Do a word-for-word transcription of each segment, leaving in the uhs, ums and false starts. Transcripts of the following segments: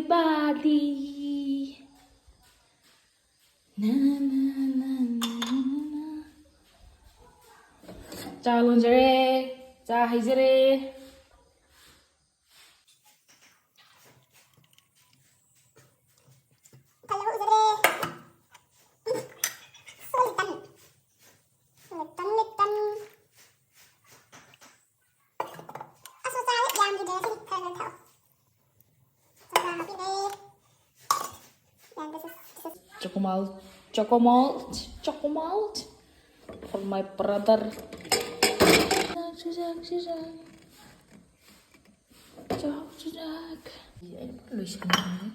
Body. Na, na, na, na, na, na. ꯆꯥ ꯂꯣꯟꯖꯔꯦ, ꯆꯥ ꯍꯩꯖꯔꯦ꯫ ꯀꯜꯂꯕ ꯎꯖꯔꯦ꯫ ꯁꯣ ꯂꯤꯇꯟ꯫ ꯁꯣ ꯂꯤꯇꯟ, ꯂꯤꯇꯟ꯫ ꯑꯁ, ꯃꯆꯥ ꯌꯥꯝꯈꯤꯗ꯭ꯔꯦ ꯉꯁꯤꯗꯤ, ꯈꯔ ꯈꯔ ꯊꯛꯑꯣ꯫ ꯆꯥ ꯍꯥꯞꯄꯤꯔꯦ꯫ ꯌꯥꯝ ꯀꯩꯁꯨ, ꯀꯩꯁꯨ Choco malt, choco malt, choco malt for my brother. ꯆꯨꯖꯥꯛ, ꯆꯨꯖꯥꯛ, ꯆꯨꯖꯥꯛ꯫ ꯆꯥꯛ ꯆꯨꯖꯥꯛ꯫ ꯑꯩꯅ ꯂꯣꯏꯁꯤꯟꯕꯅꯦ꯫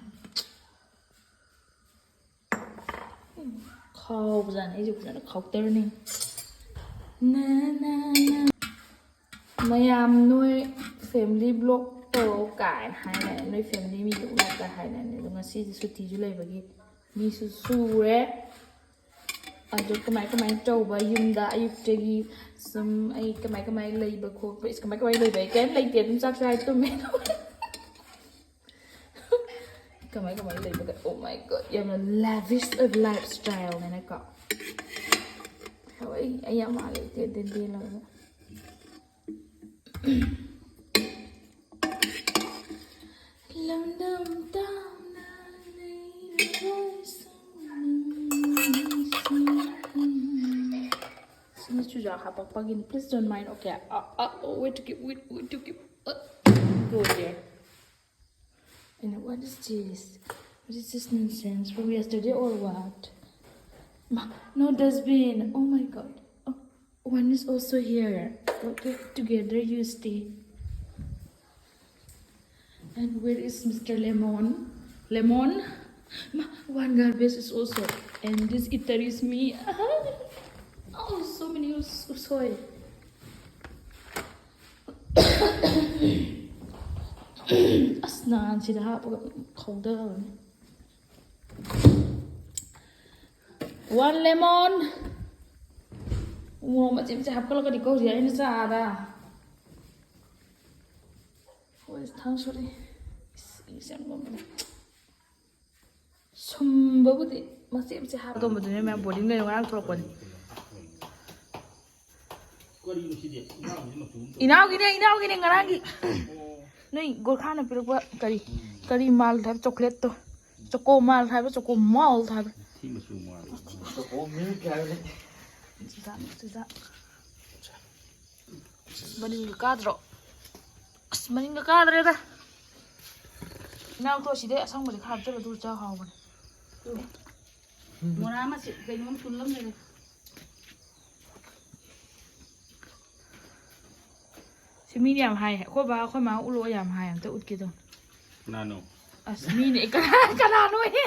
ꯈꯥꯎꯕꯖꯥꯠꯅꯤ, ꯑꯩꯁꯨ ꯐꯖꯅ ꯈꯥꯎꯇꯔꯅꯤ꯫ ꯅ, ꯅ, ꯅ꯫ ꯃꯌꯥꯝ ꯅꯣꯏ family vlog ꯇꯧꯔꯣ ꯀꯥꯏꯅ ꯍꯥꯏꯅ, ꯅꯣꯏ family meeting ꯇꯧꯔꯣ ꯀꯥꯏꯅ ꯍꯥꯏꯅ꯫ ꯑꯗꯣ ꯉꯁꯤꯗꯤ ꯁꯨꯇꯤꯁꯨ ꯂꯩꯕꯒꯤ ꯃꯤꯁꯨ ꯁꯨꯔꯦ꯫ ꯑꯗꯣ ꯀꯃꯥꯏ ꯀꯃꯥꯏ ꯇꯧꯕ, ꯌꯨꯝꯗ ꯑꯌꯨꯛꯇꯒꯤ ꯁꯨꯝ ꯑꯩ ꯀꯃꯥꯏ ꯀꯃꯥꯏ ꯂꯩꯕ ꯈꯣꯠꯄ, ꯏꯁ, ꯀꯃꯥꯏ ꯀꯃꯥꯏ ꯂꯩꯕ, ꯑꯩ ꯀꯩꯝ ꯂꯩꯇꯦ, ꯑꯗꯨꯝ ꯆꯥꯛ ꯆꯥꯔ ꯇꯨꯝꯃꯦ꯫ ꯀꯃꯥꯏ ꯀꯃꯥꯏ ꯂꯩꯕ ꯀ-, oh my God, ꯌꯥꯝꯅ lavish ꯑꯣꯏꯕ lifestyle ꯅꯤꯅꯀꯣ꯫ ꯍꯣꯏ, ꯑꯩ ꯌꯥꯝ ꯃꯥꯜꯂꯦ, ꯇꯦꯟ ꯇꯦꯟ ꯇꯦꯜꯂꯒ꯫ ꯂꯝꯗꯝ ꯇꯝꯅ ꯂꯩꯔꯕ ꯏꯁꯨꯡ ꯅꯨꯡꯁꯤ꯫ ꯁꯤꯅ ꯆꯨꯖꯥꯛ ꯍꯥꯄꯛꯄꯒꯤꯅꯤ꯫ Please don't mind, okay? Uh, uh, oh, wait to keep, wait, wait to keep. Uh, go there. And what is this? What is this nonsense from yesterday or what? Ma, no dustbin. Oh my God. Oh, one is also here. Okay, together you stay. And where is Mister Lemon? Lemon? Ma, one garbage is also. And this eater is me. Oh, so many us-, usoy. ꯑꯁ, ꯅꯍꯥꯟ ꯁꯤꯗ ꯍꯥꯞꯄꯒ ꯈꯧꯗꯕꯅꯤ꯫ One lemon. ꯎꯃꯣꯔꯣꯛ ꯃꯆꯦꯠ ꯃꯆꯦꯠ ꯍꯥꯞꯀꯠꯂꯛꯀꯅꯤꯀꯣ ꯍꯧꯖꯤꯛ ꯑꯩꯅ ꯆꯥꯗ꯫ ꯍꯣꯏ, ꯊꯥꯡ ꯁꯣꯔꯤ꯫ ꯁꯨꯝꯕꯕꯨꯗꯤ ꯃꯆꯦꯠ ꯃꯆꯦꯠ ꯍꯥꯞꯄ ꯑꯇꯣꯝꯕꯗꯨꯅꯦ ꯃꯌꯥꯝ ꯕꯣꯔꯗꯤꯡꯗ ꯉꯔꯥꯡ ꯊꯣꯛꯂꯛꯄꯅꯤ꯫ ꯏꯅꯥꯎꯒꯤꯅꯦ, ꯏꯅꯥꯎꯒꯤꯅꯦ ꯉꯔꯥꯡꯒꯤ꯫ ꯅꯣꯏ ꯒꯣꯔꯈꯥꯅ ꯄꯤꯔꯛꯄ ꯀꯔꯤ, ꯀꯔꯤ ꯃꯥꯜ ꯍꯥꯏꯕ ꯆꯣꯀ꯭ꯂꯦꯠꯇꯣ? ꯆꯣꯀꯣ ꯃꯥꯜ ꯍꯥꯏꯕ, ꯆꯣꯀꯣ ꯃꯥꯜ ꯍꯥꯏꯕ꯫ ꯆꯨꯖꯥꯛ, ꯆꯨꯖꯥꯛ꯫ ꯑꯁ, ꯃꯅꯤꯡꯒ ꯀꯥꯗ꯭ꯔꯣ? ꯑꯁ, ꯃꯅꯤꯡꯒ ꯀꯥꯗ꯭ꯔꯦꯗ꯫ ꯏꯅꯥꯎꯊꯣ ꯁꯤꯗꯩ ꯑꯁꯪꯕꯁꯦ ꯈꯔ ꯍꯥꯞꯆꯜꯂꯣ, ꯑꯗꯨꯒ ꯆꯥ ꯍꯥꯎꯕꯅꯦ꯫ ꯃꯣꯔꯥ ꯑꯃ ꯁꯤ-, ꯀꯩꯅꯣꯝ ꯄꯨꯜꯂꯝꯗ꯭ꯔꯦ꯫ ꯁꯤ ꯃꯤꯅ ꯌꯥꯝ ꯍꯥꯏ꯫ ꯑꯩꯈꯣꯏ ꯕꯥ, ꯑꯩꯈꯣꯏ ꯃꯥ ꯎꯠꯂꯛꯑꯣ ꯌꯥꯝ ꯍꯥꯏ꯫ ꯑꯝꯇ ꯎꯠꯀꯦ ꯇꯧꯅꯤ꯫ ꯀꯅꯥꯅꯣ? ꯑꯁ, ꯃꯤꯅ ꯀꯅꯥ-, ꯀꯅꯥꯅꯣꯍꯦ?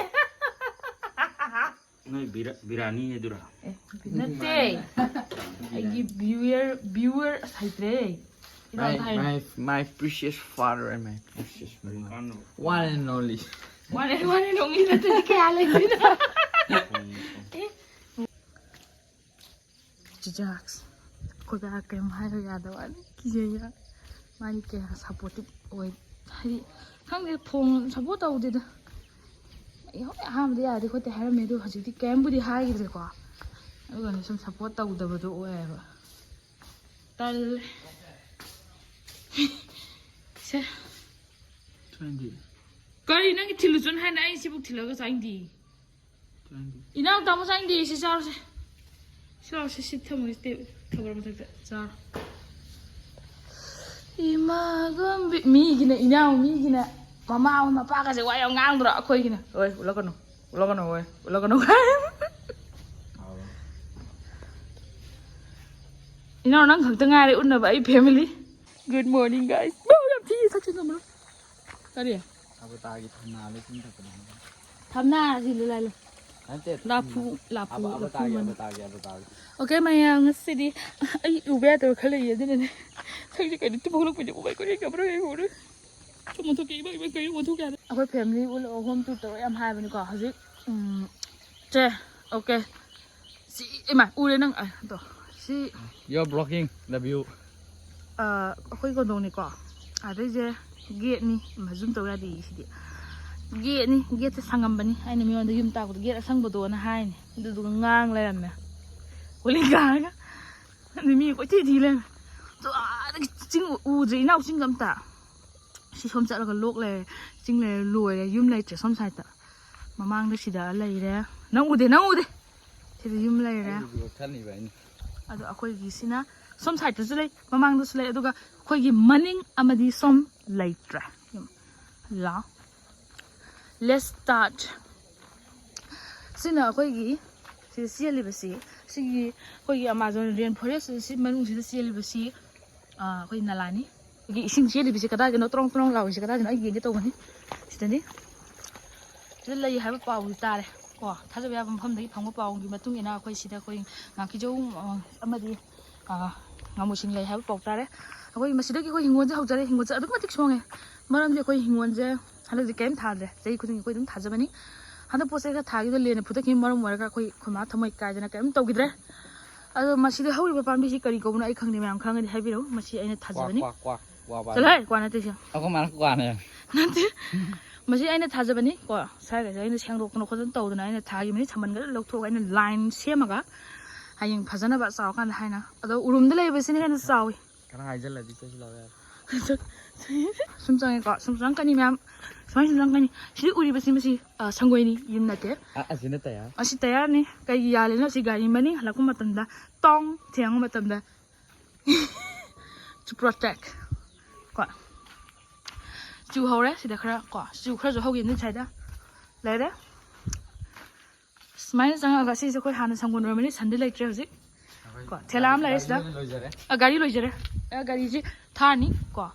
ꯅꯣꯏ ꯕꯤꯔꯥ-, ꯕꯤꯔꯥꯅꯤ ꯍꯥꯏꯗꯨꯔꯥ? ꯑꯦ, ꯅꯠꯇꯦ꯫ ꯑꯩꯒꯤ viewer, viewer ꯑꯁ ꯍꯩꯇ꯭ꯔꯦ꯫ ꯏꯅꯥꯎ My, ꯇꯥꯏ꯫ My, my precious father and my precious mother. ꯀꯥꯟꯅꯕ꯫ One and only. One and, one and only ꯅꯠꯇ꯭ꯔꯗꯤ ꯀꯌꯥ ꯂꯩꯗꯣꯏꯅꯣ? ꯎꯝ꯫ ꯑꯦ꯫ ꯆꯨꯖꯥꯛꯁꯦ꯫ ꯑꯩꯈꯣꯏ ꯕꯥ ꯀꯩꯝ ꯍꯥꯏꯔꯣꯏ ꯌꯥꯗꯕ ꯋꯥꯅꯤ꯫ ꯀꯤꯖꯩꯌꯦ꯫ ꯃꯥꯗꯤ ꯀꯌꯥ supportive ꯑꯣꯏ-, ꯍꯥꯏꯗꯤ, ꯈꯪꯗꯦ, ꯐꯣꯟ support ꯇꯧꯗꯦꯗ꯫ ꯑꯩ ꯍꯣꯏ ꯑꯍꯥꯟꯕꯗ ꯌꯥꯗꯦ ꯈꯣꯠꯇꯦ ꯍꯥꯏꯔꯝꯃꯦ, ꯑꯗꯨ ꯍꯧꯖꯤꯛꯇꯤ ꯀꯩꯝꯕꯨꯗꯤ ꯍꯥꯏꯈꯤꯗ꯭ꯔꯦꯀꯣ꯫ ꯑꯗꯨꯒꯅꯦ ꯁꯨꯝ support ꯇꯧꯗꯕꯗꯣ ꯑꯣꯏꯌꯦꯕ꯫ ꯇꯜꯂꯦ꯫ ꯁꯦ꯫ ꯆꯥꯅꯤꯡꯗꯦ꯫ ꯀꯔꯤ ꯅꯪꯒꯤ ꯊꯤꯜꯂꯨꯆꯣꯅ ꯍꯥꯏꯅ ꯑꯩ ꯁꯤꯕꯨꯛ ꯊꯤꯜꯂꯒ ꯆꯥꯅꯤꯡꯗꯦ? ꯆꯥꯅꯤꯡꯗꯦ꯫ ꯏꯅꯥꯎ ꯇꯥꯃꯣ ꯆꯥꯅꯤꯡꯗꯦ, ꯁꯤ ꯆꯥꯔꯨꯁꯦ꯫ ꯁꯤ ꯂꯥꯎꯁꯦ, ꯁꯤ ꯊꯝꯃꯨꯁꯦ, ꯇꯦ-, ꯊꯝꯕꯥꯜ ꯃꯊꯛꯇ ꯆꯥꯔꯣ꯫ ꯏꯃꯥ ꯒꯣꯝꯕꯤ-, ꯃꯤꯒꯤꯅ ꯏꯅꯥꯎ, ꯃꯤꯒꯤꯅ ꯃꯃꯥ ꯃꯄꯥꯒꯁꯦ ꯋꯥ ꯌꯥꯝ ꯉꯥꯡꯗ꯭ꯔꯣ? ꯑꯩꯈꯣꯏꯒꯤꯅ, "ꯍꯣꯏ, ꯎꯠꯂꯛꯀꯅꯨ, ꯎꯠꯂꯛꯀꯅꯨ, ꯍꯣꯏ, ꯎꯠꯂꯛꯀꯅꯨ"꯫ ꯏꯅꯥꯎ, ꯅꯪ ꯈꯛꯇ ꯉꯥꯏꯔꯦ ꯎꯠꯅꯕ ꯑꯩ family꯫ Good morning, guys. ꯃꯧ ꯌꯥꯝ ꯊꯤ, ꯁꯛꯁꯦ ꯅꯝꯕꯔꯣ꯫ ꯀꯔꯤ? ꯑꯕꯇꯥꯒꯤ ꯊꯝꯅꯥꯗ ꯏꯁꯤꯡ ꯊꯛꯄꯅꯦ꯫ ꯊꯝꯅꯥ ꯑꯁꯤ ꯂꯨ ꯂꯥꯏ ꯂꯨ꯫ ꯅꯠꯇꯦ, ꯂꯐꯨ, ꯂꯐꯨ, ꯑꯕ-, ꯂꯐꯨ ꯑꯕꯇꯥꯒꯤ, ꯃꯅꯥ꯫ ꯑꯕꯇꯥꯒꯤ, ꯑꯕꯇꯥꯒꯤ꯫ Okay, ꯃꯌꯥꯝ, ꯉꯁꯤꯗꯤ ꯑꯩ ꯎꯕ ꯌꯥꯗꯕ ꯈꯔ ꯂꯩꯌꯦ, ꯑꯗꯨꯅꯅꯦ꯫ ꯈꯪꯗꯦ ꯀꯩꯅꯣ, ꯇꯨꯝ ꯍꯧꯒꯠꯂꯛꯄꯩꯗꯤ, "Oh my God, ꯑꯩ ꯀꯞꯄ꯭ꯔꯥ, ꯑꯩ ꯎꯔꯦ꯫ ꯆꯨꯝ ꯑꯣꯟꯊꯣꯛꯀꯦ, ꯏꯃꯥ, ꯏꯃꯥ, ꯀꯩꯅꯣ ꯑꯣꯟꯊꯣꯛꯀꯦ ꯍꯥꯏꯔꯦ꯫" ꯑꯩꯈꯣꯏ family ꯎꯠꯂꯛꯑꯣ, home tour ꯇꯧꯔꯣ ꯌꯥꯝ ꯍꯥꯏꯕꯅꯤꯀꯣ꯫ ꯍꯧꯖꯤꯛ, ꯎꯝ, ꯆꯦ, okay꯫ ꯁꯤ, ꯏꯃꯥ, ꯎꯔꯦ ꯅꯪ, ꯑ, ꯑꯗꯣ, ꯁꯤ You're blocking the view. ꯑ, ꯑꯩꯈꯣꯏ ꯀꯣꯟꯗꯣꯡꯅꯤꯀꯣ꯫ ꯑꯗꯩꯁꯦ ꯒꯦꯠꯅꯤ꯫ ꯏꯃꯥ, ꯖꯨꯝ ꯇꯧ ꯌꯥꯗꯦ ꯁꯤꯗꯤ꯫ ꯒꯦꯠꯅꯤ, ꯒꯦꯠꯁꯦ ꯁꯪꯉꯝꯕꯅꯤ꯫ ꯑꯩꯅ ꯃꯤꯉꯣꯟꯗ ꯌꯨꯝ ꯇꯥꯛꯄꯗꯣ ꯒꯦꯠ ꯑꯁꯪꯕꯗꯣꯅ ꯍꯥꯏꯅꯤ꯫ ꯑꯗꯨꯗꯨꯒ ꯉꯥꯡ ꯂꯩꯔꯝꯃꯦ꯫ ꯀꯣꯂꯤ ꯀꯥꯔꯒ꯫ ꯑꯗꯨ ꯃꯤ ꯀꯣꯏꯊꯤ ꯊꯤ ꯂꯩꯔꯝꯃꯦ꯫ ꯑꯗꯣ ꯑꯥꯗꯒꯤ ꯆꯤꯡ ꯎꯗ꯭ꯔꯦ, ꯏꯅꯥꯎ ꯆꯤꯡꯒ ꯑꯝꯇ꯫ ꯁꯤ ꯁꯣꯝ ꯆꯠꯂꯒ ꯂꯣꯛ ꯂꯩꯔꯦ, ꯆꯤꯡ ꯂꯩꯔꯦ, ꯂꯣꯏꯔꯦ꯫ ꯌꯨꯝ ꯂꯩꯇ꯭ꯔꯦ ꯁꯣꯝ ꯁꯥꯏꯗꯠꯇ꯫ ꯃꯃꯥꯡꯗ ꯁꯤꯗ ꯂꯩꯔꯦ꯫ ꯅꯪ ꯎꯗꯦ, ꯅꯪ ꯎꯗꯦ꯫ ꯁꯤꯗ ꯌꯨꯝ ꯂꯩꯔꯦ꯫ ꯑꯩꯒꯤꯁꯨ ꯈꯟꯅꯤꯕ ꯑꯩꯅ꯫ ꯑꯗꯣ ꯑꯩꯈꯣꯏꯒꯤꯁꯤꯅ ꯁꯣꯝ ꯁꯥꯏꯗꯠꯇꯁꯨ ꯂꯩ, ꯃꯃꯥꯡꯗꯁꯨ ꯂꯩ, ꯑꯗꯨꯒ ꯑꯩꯈꯣꯏꯒꯤ ꯃꯅꯤꯡ ꯑꯃꯗꯤ ꯁꯣꯝ ꯂꯩꯇ꯭ꯔꯦ꯫ ꯌꯨꯝ꯫ ꯂꯥꯎ꯫ Let's start꯫ ꯁꯤꯅ ꯑꯩꯈꯣꯏꯒꯤ ꯁꯤꯗ ꯆꯦꯜꯂꯤꯕꯁꯤ, ꯁꯤꯒꯤ ꯑꯩꯈꯣꯏꯒꯤ Amazon rain forest ꯁꯤ ꯃꯅꯨꯡꯁꯤꯗ ꯆꯦꯜꯂꯤꯕꯁꯤ, ꯑꯥ, ꯑꯩꯈꯣꯏ ꯅꯂꯥꯅꯤ꯫ ꯑꯩꯈꯣꯏꯒꯤ ꯏꯁꯤꯡ ꯆꯦꯜꯂꯤꯕꯁꯤ ꯀꯗꯥꯏꯗꯅꯣ, ꯇ꯭ꯔꯣꯡ ꯇ꯭ꯔꯣꯡ ꯂꯥꯎꯔꯤꯁꯤ ꯀꯗꯥꯏꯗꯅꯣ ꯑꯩ ꯌꯦꯡꯒꯦ ꯇꯧꯕꯅꯤ꯫ ꯁꯤꯗꯅꯤ꯫ ꯁꯤꯗ ꯂꯩ ꯍꯥꯏꯕ ꯄꯥꯎꯗꯤ ꯇꯥꯔꯦ꯫ ꯀꯣ, ꯊꯥꯖꯕ ꯌꯥꯕ ꯃꯐꯝꯗꯒꯤ ꯐꯪꯕ ꯄꯥꯎꯒꯤ ꯃꯇꯨꯡ ꯏꯟꯅ ꯑꯩꯈꯣꯏ ꯁꯤꯗ ꯑꯩꯈꯣꯏ ꯉꯥꯀꯤꯖꯧ, ꯑ, ꯑꯃꯗꯤ, ꯑ, ꯉꯥꯃꯨꯁꯤꯡ ꯂꯩ ꯍꯥꯏꯕ ꯄꯥꯎ ꯇꯥꯔꯦ꯫ ꯑꯩꯈꯣꯏ ꯃꯁꯤꯗꯒꯤ ꯑꯩꯈꯣꯏ ꯍꯤꯡꯒꯣꯜꯁꯦ ꯍꯧꯖꯔꯦ꯫ ꯍꯤꯡꯒꯣꯜꯁꯦ ꯑꯗꯨꯛꯀꯤ ꯃꯇꯤꯛ ꯁꯣꯡꯉꯦ꯫ ꯃꯔꯝꯗꯤ ꯑꯩꯈꯣꯏ ꯍꯤꯡꯒꯣꯜꯁꯦ ꯍꯟꯗꯛꯇꯤ ꯀꯔꯤꯝ ꯊꯥꯗ꯭ꯔꯦ꯫ ꯆꯍꯤ ꯈꯨꯗꯤꯡꯒꯤ ꯑꯩꯈꯣꯏ ꯑꯗꯨꯝ ꯊꯥꯖꯕꯅꯤ꯫ ꯍꯟꯗꯛ ꯄꯣꯠ ꯆꯩ ꯈꯔ ꯊꯥꯈꯤꯕꯗ ꯂꯦꯟꯅ ꯐꯨꯊꯈꯤꯕ ꯃꯔꯝ ꯑꯣꯏꯔꯒ ꯑꯩꯈꯣꯏ, ꯑꯩꯈꯣꯏ ꯃꯥ ꯊꯃꯣꯏ ꯀꯥꯏꯗꯅ ꯀꯔꯤꯝ ꯇꯧꯈꯤꯗ꯭ꯔꯦ꯫ ꯑꯗꯣ ꯃꯁꯤꯗ ꯍꯧꯔꯤꯕ ꯄꯥꯝꯕꯤꯁꯤ ꯀꯔꯤ ꯀꯧꯕꯅꯣ ꯑꯩ ꯈꯪꯗꯦ, ꯃꯌꯥꯝ ꯈꯪꯉꯗꯤ ꯍꯥꯏꯕꯤꯔꯛꯎ꯫ ꯃꯁꯤ ꯑꯩꯅ ꯀ꯭ꯋꯥ, ꯊꯥꯖꯕꯅꯤ꯫ ꯀ꯭ꯋꯥ, ꯀ꯭ꯋꯥ, ꯀ꯭ꯋꯥ ꯄꯥꯏꯕ꯫ ꯆꯠꯂꯣꯍꯦ, ꯀ꯭ꯋꯥ ꯅꯠꯇꯦ ꯁꯤ꯫ ꯑꯩꯈꯣꯏ ꯃꯥꯅ ꯀ꯭ꯋꯥꯅꯦ꯫ ꯅꯠꯇꯦ꯫ ꯃꯁꯤ ꯑꯩꯅ ꯊꯥꯖꯕꯅꯤ ꯀꯣ꯫ ꯁ꯭ꯋꯥꯏꯒꯁꯦ ꯑꯩꯅ ꯁꯦꯡꯗꯣꯛꯇꯅ ꯈꯣꯠꯇꯅ ꯇꯧꯗꯅ ꯑꯩꯅ ꯊꯥꯈꯤꯕꯅꯤ꯫ ꯁꯝꯕꯜꯒ ꯂꯣꯏ ꯂꯧꯊꯣꯛꯑꯒ ꯑꯩꯅ line ꯁꯦꯝꯃꯒ ꯍꯌꯦꯡ ꯐꯖꯅꯕ ꯆꯥꯎꯔꯀꯥꯟꯗ ꯍꯥꯏꯅ꯫ ꯑꯗꯣ ꯎꯔꯨꯝꯗ ꯂꯩꯕꯁꯤꯅ ꯍꯦꯟꯅ ꯆꯥꯎꯋꯤ꯫ ꯈꯔ ꯍꯥꯏꯖꯤꯜꯂꯗꯤ ꯆꯠꯁꯤ ꯂꯥꯎ ꯌꯥꯔꯦ꯫ ꯁꯨꯝ ꯆꯪꯉꯦꯀꯣ, ꯁꯨꯝ ꯆꯪꯉꯛꯀꯅꯤ ꯃꯌꯥꯝ, ꯁꯨꯃꯥꯏꯅ ꯁꯨꯝ ꯆꯪꯉꯛꯀꯅꯤ꯫ ꯁꯤꯗꯤ ꯎꯔꯤꯕꯁꯤ, ꯃꯁꯤ, ꯑ, ꯁꯪꯒꯣꯏꯅꯤ, ꯌꯨꯝ ꯅꯠꯇꯦ꯫ ꯑ, ꯑꯁꯤꯅ ꯇꯌꯥꯔ꯫ ꯑꯁꯤ ꯇꯌꯥꯔꯅꯤ꯫ ꯀꯩꯒꯤ ꯌꯥꯜꯂꯤꯅꯣ? ꯁꯤ ꯒꯥꯔꯤ ꯃꯅꯤꯡ ꯍꯜꯂꯛꯄ ꯃꯇꯝꯗ ꯇꯣꯡ ꯊꯦꯡꯕ ꯃꯇꯝꯗ to protect ꯀꯣ꯫ ꯆꯨ ꯍꯧꯔꯦ ꯁꯤꯗ ꯈꯔ ꯀꯣ, ꯆꯨ ꯈꯔꯁꯨ ꯍꯧꯈꯤꯕꯅꯤ ꯁ꯭ꯋꯥꯏꯗ ꯂꯩꯔꯦ꯫ ꯁꯨꯃꯥꯏꯅ ꯆꯪꯉꯛꯑꯒ ꯁꯤꯁꯦ ꯑꯩꯈꯣꯏ ꯍꯥꯟꯅ ꯁꯪꯒꯣꯜ ꯑꯣꯏꯔꯝꯕꯅꯤ, ꯁꯟꯗꯤ ꯂꯩꯇ꯭ꯔꯦ ꯍꯧꯖꯤꯛ꯫ ꯀꯣ, ꯊꯦꯂꯥ ꯑꯃ ꯂꯩꯔꯦ ꯁꯤꯗ꯫ ꯒꯥꯔꯤ ꯂꯣꯏꯖꯔꯦ꯫ ꯑ, ꯒꯥꯔꯤꯁꯤ ꯊꯥꯔꯅꯤ ꯀꯣ꯫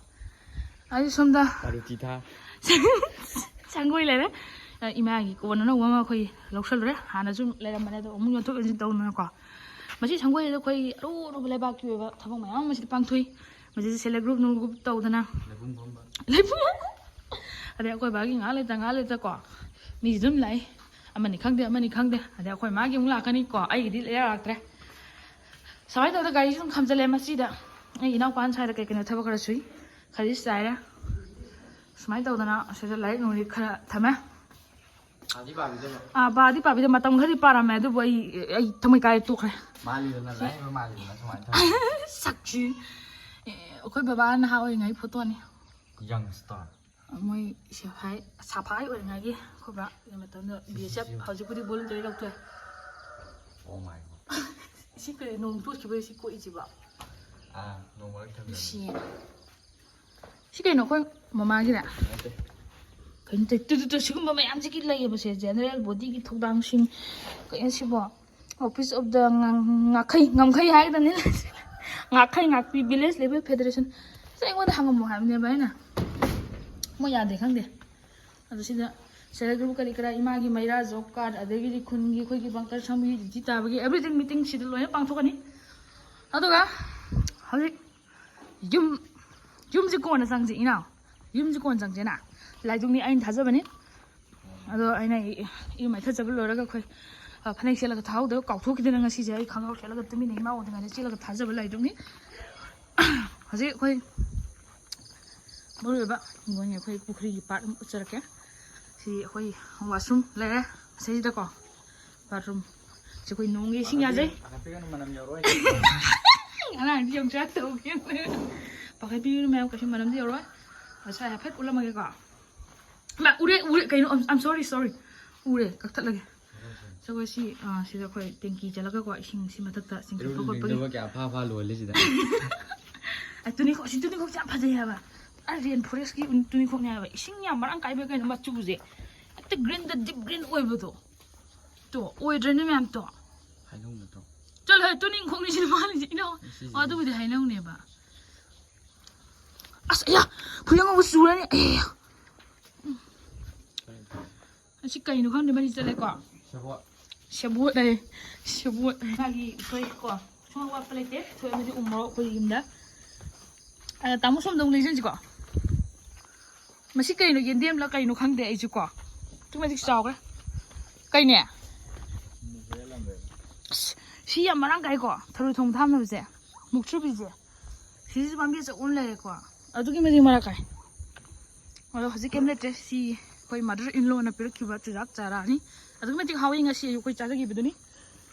ꯑꯩ ꯁꯣꯝꯗ ꯃꯥꯔꯨꯇꯤ ꯊꯥꯔ꯫ ꯁꯪꯒꯣꯏ ꯂꯩꯔꯦ꯫ ꯑ, ꯏꯃꯥꯒꯤ ꯀꯣꯟ ꯑꯅꯧꯕ ꯑꯃ ꯑꯩꯈꯣꯏ ꯂꯧꯁꯜꯂꯨꯔꯦ꯫ ꯍꯥꯟꯅꯁꯨ ꯂꯩꯔꯝꯕꯅꯦ, ꯑꯗꯣ ꯑꯃꯨꯛ ꯌꯣꯟꯊꯣꯛ ꯌꯣꯟꯁꯤꯟ ꯇꯧꯗꯅꯀꯣ꯫ ꯃꯁꯤ ꯁꯪꯒꯣꯏꯁꯤꯗ ꯑꯩꯈꯣꯏ ꯑꯔꯨ ꯑꯔꯨꯕ ꯂꯩꯕꯥꯛꯀꯤ ꯑꯣꯏꯕ ꯊꯕꯛ ꯃꯌꯥꯝ ꯑꯃ ꯁꯤꯗ ꯄꯥꯡꯊꯣꯛꯏ꯫ ꯃꯁꯤꯗ self help group ꯅꯨꯡ group ꯇꯧꯗꯅ꯫ ꯂꯩꯄꯨꯡ ꯈꯣꯝꯕ꯫ ꯂꯩꯄꯨꯡ꯫ ꯑꯗꯩ ꯑꯩꯈꯣꯏ ꯕꯥꯒꯤ ꯉꯥꯏꯍꯥꯛ ꯂꯩꯇ ꯉꯥꯏꯍꯥꯛ ꯂꯩꯇꯀꯣ ꯃꯤꯁꯨ ꯑꯗꯨꯝ ꯂꯥꯛꯏ꯫ ꯑꯃꯅꯤ ꯈꯪꯗꯦ, ꯑꯃꯅꯤ ꯈꯪꯗꯦ꯫ ꯑꯗꯩ ꯑꯩꯈꯣꯏ ꯃꯥꯒꯤ ꯑꯃꯨꯛ ꯂꯥꯛꯀꯅꯤ ꯀꯣ, ꯑꯩꯒꯤꯗꯤ ꯂꯩꯔꯛꯇ꯭ꯔꯦ꯫ ꯁꯨꯃꯥꯏꯅ ꯇꯧꯗꯅ ꯒꯥꯔꯤꯁꯨ ꯑꯗꯨꯝ ꯈꯥꯝꯖꯜꯂꯦ꯫ ꯃꯁꯤꯗ ꯑꯩ ꯏꯅꯥꯎꯄꯥꯅ ꯁ꯭ꯋꯥꯏꯗ ꯀꯩ ꯀꯩꯅꯣ ꯊꯕꯛ ꯈꯔ ꯁꯨꯏ꯫ ꯈꯔꯗꯤ ꯆꯥꯏꯔꯦ꯫ ꯁꯨꯃꯥꯏꯅ ꯇꯧꯗꯅ ꯁꯤꯗ ꯂꯥꯏꯔꯤꯛ ꯅꯨꯡꯂꯤꯛ ꯈꯔ ꯊꯝꯃꯦ꯫ ꯄꯥꯗꯤ ꯄꯥꯕꯤꯗꯕ꯫ ꯑꯥ, ꯄꯥꯗꯤ ꯄꯥꯕꯤꯗ ꯃꯇꯝ ꯈꯔꯗꯤ ꯄꯥꯔꯝꯃꯦ, ꯑꯗꯨꯕꯨ ꯑꯩ ꯑꯩ ꯊꯃꯣꯏ ꯀꯥꯏꯔꯦ, ꯇꯣꯛꯈ꯭ꯔꯦ꯫ ꯃꯥꯜꯂꯤꯗꯅ, ꯂꯥꯏꯔꯕ ꯃꯥꯜꯂꯤꯗꯅ ꯁꯨꯃꯥꯏꯅ ꯇꯧꯔꯦ꯫ ꯁꯛꯁꯤ꯫ ꯑꯦ, ꯑꯩꯈꯣꯏ ꯕꯕꯥ ꯅꯍꯥ ꯑꯣꯏꯔꯤꯉꯩ ꯐꯣꯇꯣꯅꯤ꯫ ꯌꯪ ꯁ꯭ꯇꯥꯔ꯫ ꯃꯣꯏ ꯁꯤꯐꯥꯏ ꯁꯐꯥꯏ ꯑꯣꯏꯔꯤꯉꯩꯒꯤ ꯑꯩꯈꯣꯏ ꯕꯥ ꯃꯇꯝꯗ ꯕꯤ ꯑꯦꯁ ꯑꯦꯐ, ꯍꯧꯖꯤꯛꯄꯨꯗꯤ ꯕꯣꯂꯨꯟꯇꯔꯤ ꯂꯧꯊꯣꯛꯑꯦ꯫ ꯑꯣ ꯃꯥꯏ ꯒꯣꯗ꯫ ꯁꯤ ꯀꯔꯤ ꯅꯣꯡ ꯇꯣꯠꯈꯤꯕꯩ ꯁꯤ ꯀꯣꯛꯏꯁꯤꯕ? ꯑꯥ, ꯅꯣꯡ ꯃꯔꯛ ꯊꯝꯖꯟꯕ꯫ ꯅꯨꯡꯁꯤꯌꯦ꯫ ꯁꯤ ꯀꯩꯅꯣ, ꯑꯩꯈꯣꯏ ꯃꯃꯥꯒꯤꯅꯦ? ꯅꯠꯇꯦ꯫ ꯀꯩꯅꯣ ꯇꯧ-, ꯇꯨ, ꯇꯨ, ꯇꯨ, ꯁꯤꯒꯨꯝꯕ ꯃꯌꯥꯝꯁꯤꯒꯤ ꯂꯩꯌꯦꯕꯁꯦ, ꯖꯦꯅꯔꯦꯜ ꯕꯣꯗꯤꯒꯤ ꯊꯧꯗꯥꯡꯁꯤꯡ꯫ ꯀꯩꯅꯣ ꯁꯤꯕꯣ? Office of the ꯉꯥ-, ꯉꯥꯈꯩ, ꯉꯝꯈꯩ ꯍꯥꯏꯒꯗꯕꯅꯤ꯫ ꯉꯥꯈꯩ ꯉꯥꯛꯄꯤ, village level federation꯫ ꯑꯁ, ꯑꯩꯉꯣꯟꯗ ꯍꯪꯉꯝꯃꯣ ꯍꯥꯏꯕꯅꯦꯕ ꯑꯩꯅ꯫ ꯃꯣꯏ ꯌꯥꯗꯦ ꯈꯪꯗꯦ꯫ ꯑꯗꯣ ꯁꯤꯗ ꯁꯦꯜꯐ ꯍꯦꯜꯞ ꯒ꯭ꯔꯨꯞ ꯀꯔꯤ ꯀꯔꯥ, ꯏꯃꯥꯒꯤ ꯃꯩꯔꯥ, ꯖꯣꯕ ꯀꯥꯔꯗ, ꯑꯗꯒꯤꯗꯤ ꯈꯨꯟꯒꯤ ꯑꯩꯈꯣꯏꯒꯤ ꯕꯪꯀꯔ ꯁꯪꯕꯒꯤ ꯗ꯭ꯌꯨꯇꯤ ꯇꯥꯕꯒꯤ everything meeting ꯁꯤꯗ ꯂꯣꯏꯅ ꯄꯥꯡꯊꯣꯛꯀꯅꯤ꯫ ꯑꯗꯨꯒ ꯍꯧꯖꯤꯛ ꯌꯨꯝ, ꯌꯨꯝꯁꯤ ꯀꯣꯟꯅ ꯆꯪꯁꯤ ꯏꯅꯥꯎ, ꯌꯨꯝꯁꯤ ꯀꯣꯟꯅ ꯆꯪꯁꯦꯅ ꯂꯥꯏꯗꯨꯛꯅꯤ ꯑꯩꯅ ꯊꯥꯖꯕꯅꯤ꯫ ꯑꯗꯣ ꯑꯩꯅ ꯏ-, ꯏꯔꯨ ꯃꯥꯏꯊꯖꯕ ꯂꯣꯏꯔꯒ ꯑꯩꯈꯣꯏ, ꯑ, ꯐꯅꯦꯛ ꯁꯦꯠꯂꯒ ꯊꯥꯍꯧꯗꯕ ꯀꯥꯎꯊꯣꯛꯈꯤꯗꯅ ꯉꯁꯤꯁꯦ ꯑꯩ ꯈꯪꯒꯥꯎ ꯁꯦꯠꯂꯒ ꯇꯨꯃꯤꯟꯅ ꯏꯃꯥ ꯎꯗ꯭ꯔꯤꯉꯩꯗ ꯆꯦꯜꯂꯒ ꯊꯥꯖꯕ ꯂꯥꯏꯗꯨꯛꯅꯤ꯫ ꯍꯧꯖꯤꯛ ꯑꯩꯈꯣꯏ ꯃꯔꯨ ꯑꯣꯏꯕ ꯍꯤꯡꯒꯣꯜꯒꯤ ꯑꯩꯈꯣꯏ ꯄꯨꯈ꯭ꯔꯤꯒꯤ ꯄꯥꯔꯠ ꯑꯃ ꯎꯠꯆꯔꯛꯀꯦ꯫ ꯁꯤ ꯑꯩꯈꯣꯏ ꯋꯥꯁꯔꯨꯝ ꯂꯩꯔꯦ ꯁꯤꯗꯀꯣ, ꯕꯥꯠꯔꯨꯝ꯫ ꯁꯤ ꯑꯩꯈꯣꯏ ꯅꯣꯡꯒꯤ ꯏꯁꯤꯡ ꯌꯥꯖꯩ꯫ ꯄꯥꯈꯠꯄꯤꯒꯅꯨ, ꯃꯅꯝ ꯌꯥꯎꯔꯣꯏ꯫ ꯑꯉꯥꯡꯗꯤ ꯌꯣꯡꯆꯥꯛ ꯇꯧꯒꯦ꯫ ꯄꯥꯈꯠꯄꯤꯒꯅꯨ ꯃꯌꯥꯝ, ꯀꯩꯁꯨ ꯃꯅꯝꯗꯤ ꯌꯧꯔꯣꯏ꯫ ꯉꯁꯥꯏ ꯍꯥꯏꯐꯦꯠ ꯎꯠꯂꯝꯃꯒꯦꯀꯣ꯫ ꯃꯥ ꯎꯔꯦ, ꯎꯔꯦ, ꯀꯩꯅꯣ, I'm, I'm sorry, sorry꯫ ꯎꯔꯦ, ꯀꯛꯊꯠꯂꯒꯦ꯫ ꯁꯒꯣꯏ ꯁꯤ, ꯑꯥ, ꯁꯤꯗ ꯑꯩꯈꯣꯏ ꯇꯦꯡꯀꯤ ꯆꯠꯂꯒꯀꯣ, ꯏꯁꯤꯡ ꯁꯤ ꯃꯊꯛꯇ ꯆꯤꯡꯈꯠꯄ ꯈꯣꯠꯄꯒꯤ꯫ ꯏꯔꯨꯅꯤꯡꯗꯕ ꯀꯌꯥ ꯐꯥ ꯐꯥ ꯂꯣꯜꯂꯦ ꯁꯤꯗ꯫ ꯑ, ꯇꯨꯅꯤꯈꯣꯛ, ꯁꯤ ꯇꯨꯅꯤꯈꯣꯛꯁꯦ ꯌꯥꯝ ꯐꯖꯩ ꯍꯥꯏꯕ꯫ ꯑ, ꯔꯦꯟ ꯐꯣꯔꯦꯁꯀꯤ ꯎ-, ꯇꯨꯅꯤꯈꯣꯛꯅꯦ ꯍꯥꯏꯕ꯫ ꯏꯁꯤꯡ ꯌꯥꯝ ꯃꯔꯥꯡ ꯀꯥꯏꯕ ꯀꯩꯅꯣ ꯃꯆꯨꯁꯦ꯫ ꯍꯦꯛꯇ green ꯗ deep green ꯑꯣꯏꯕꯗꯣ꯫ ꯇꯣ, ꯑꯣꯏꯗ꯭ꯔꯅꯦ ꯃꯌꯥꯝ ꯇꯣ? ꯍꯥꯏꯅꯧ ꯅꯠꯇ꯭ꯔꯣ? ꯆꯠꯂꯣ ꯍꯦ, ꯇꯨꯅꯤꯡꯈꯣꯛꯅꯤ ꯁꯤꯅ ꯃꯥꯜꯂꯤꯁꯦ ꯏꯅꯥꯎ꯫ ꯁꯤꯁꯦ꯫ ꯑꯣ, ꯑꯗꯨꯕꯨꯗꯤ ꯍꯥꯏꯅꯧꯅꯦꯕ꯫ ꯑꯁ, ꯑꯌꯥ! ꯐꯨꯔꯤ ꯑꯉꯧꯕ ꯆꯨꯔꯅꯤ꯫ ꯑꯌꯥ! ꯑꯁꯤ ꯀꯩꯅꯣ ꯈꯪꯗꯦ, ꯃꯔꯤ ꯆꯠꯂꯦꯀꯣ꯫ ꯁꯦꯕꯣꯠ꯫ ꯁꯦꯕꯣꯠ ꯍꯥꯏꯌꯦ꯫ ꯁꯦꯕꯣꯠ ꯍꯥꯏꯌꯦ꯫ ꯃꯥꯒꯤ ꯎꯁꯣꯏ ꯀꯣ꯫ ꯁꯨꯡꯋꯥꯠ ꯋꯥꯠꯄ ꯂꯩꯇꯦ꯫ ꯎꯁꯣꯏ ꯑꯃꯗꯤ ꯎ ꯃꯣꯔꯣꯛ ꯑꯩꯈꯣꯏ ꯌꯨꯝꯗ꯫ ꯑꯗ ꯇꯥꯃꯣ ꯁꯣꯝꯗ ꯑꯃꯨꯛ ꯂꯩꯁꯤꯟꯁꯤꯀꯣ꯫ ꯃꯁꯤ ꯀꯩꯅꯣ, ꯌꯦꯟꯗꯦꯝꯂ ꯀꯩꯅꯣ ꯈꯪꯗꯦ ꯑꯩꯁꯨ ꯀꯣ꯫ ꯑꯗꯨꯛꯀꯤ ꯃꯇꯤꯛ ꯆꯥꯎꯈ꯭ꯔꯦ꯫ ꯀꯩꯅꯦ? ꯑꯁ, ꯁꯤ ꯌꯥꯝ ꯃꯔꯥꯡ ꯀꯥꯏꯀꯣ꯫ ꯊꯔꯣꯏ ꯊꯣꯡ ꯊꯥꯝꯅꯕꯁꯦ꯫ ꯃꯨꯛꯊ꯭ꯔꯨꯕꯤꯁꯦ꯫ ꯁꯤꯁꯨ ꯄꯥꯝꯕꯤ ꯑꯆꯧꯕ ꯑꯃ ꯂꯩꯔꯦꯀꯣ꯫ ꯑꯗꯨꯛꯀꯤ ꯃꯇꯤꯛ ꯃꯔꯥꯡ ꯀꯥꯏ꯫ ꯑꯗꯣ ꯍꯧꯖꯤꯛ ꯀꯩꯝ ꯂꯩꯇ꯭ꯔꯦ꯫ ꯁꯤ ꯑꯩꯈꯣꯏ mother in lawꯅ ꯄꯤꯔꯛꯈꯤꯕ ꯆꯨꯖꯥꯛ ꯆꯥꯔꯥꯅꯤ꯫ ꯑꯗꯨꯛꯀꯤ ꯃꯇꯤꯛ ꯍꯥꯎꯋꯤ꯫ ꯉꯁꯤ ꯑꯌꯨꯛ ꯑꯩꯈꯣꯏ ꯆꯥꯖꯈꯤꯕꯗꯨꯅꯤ꯫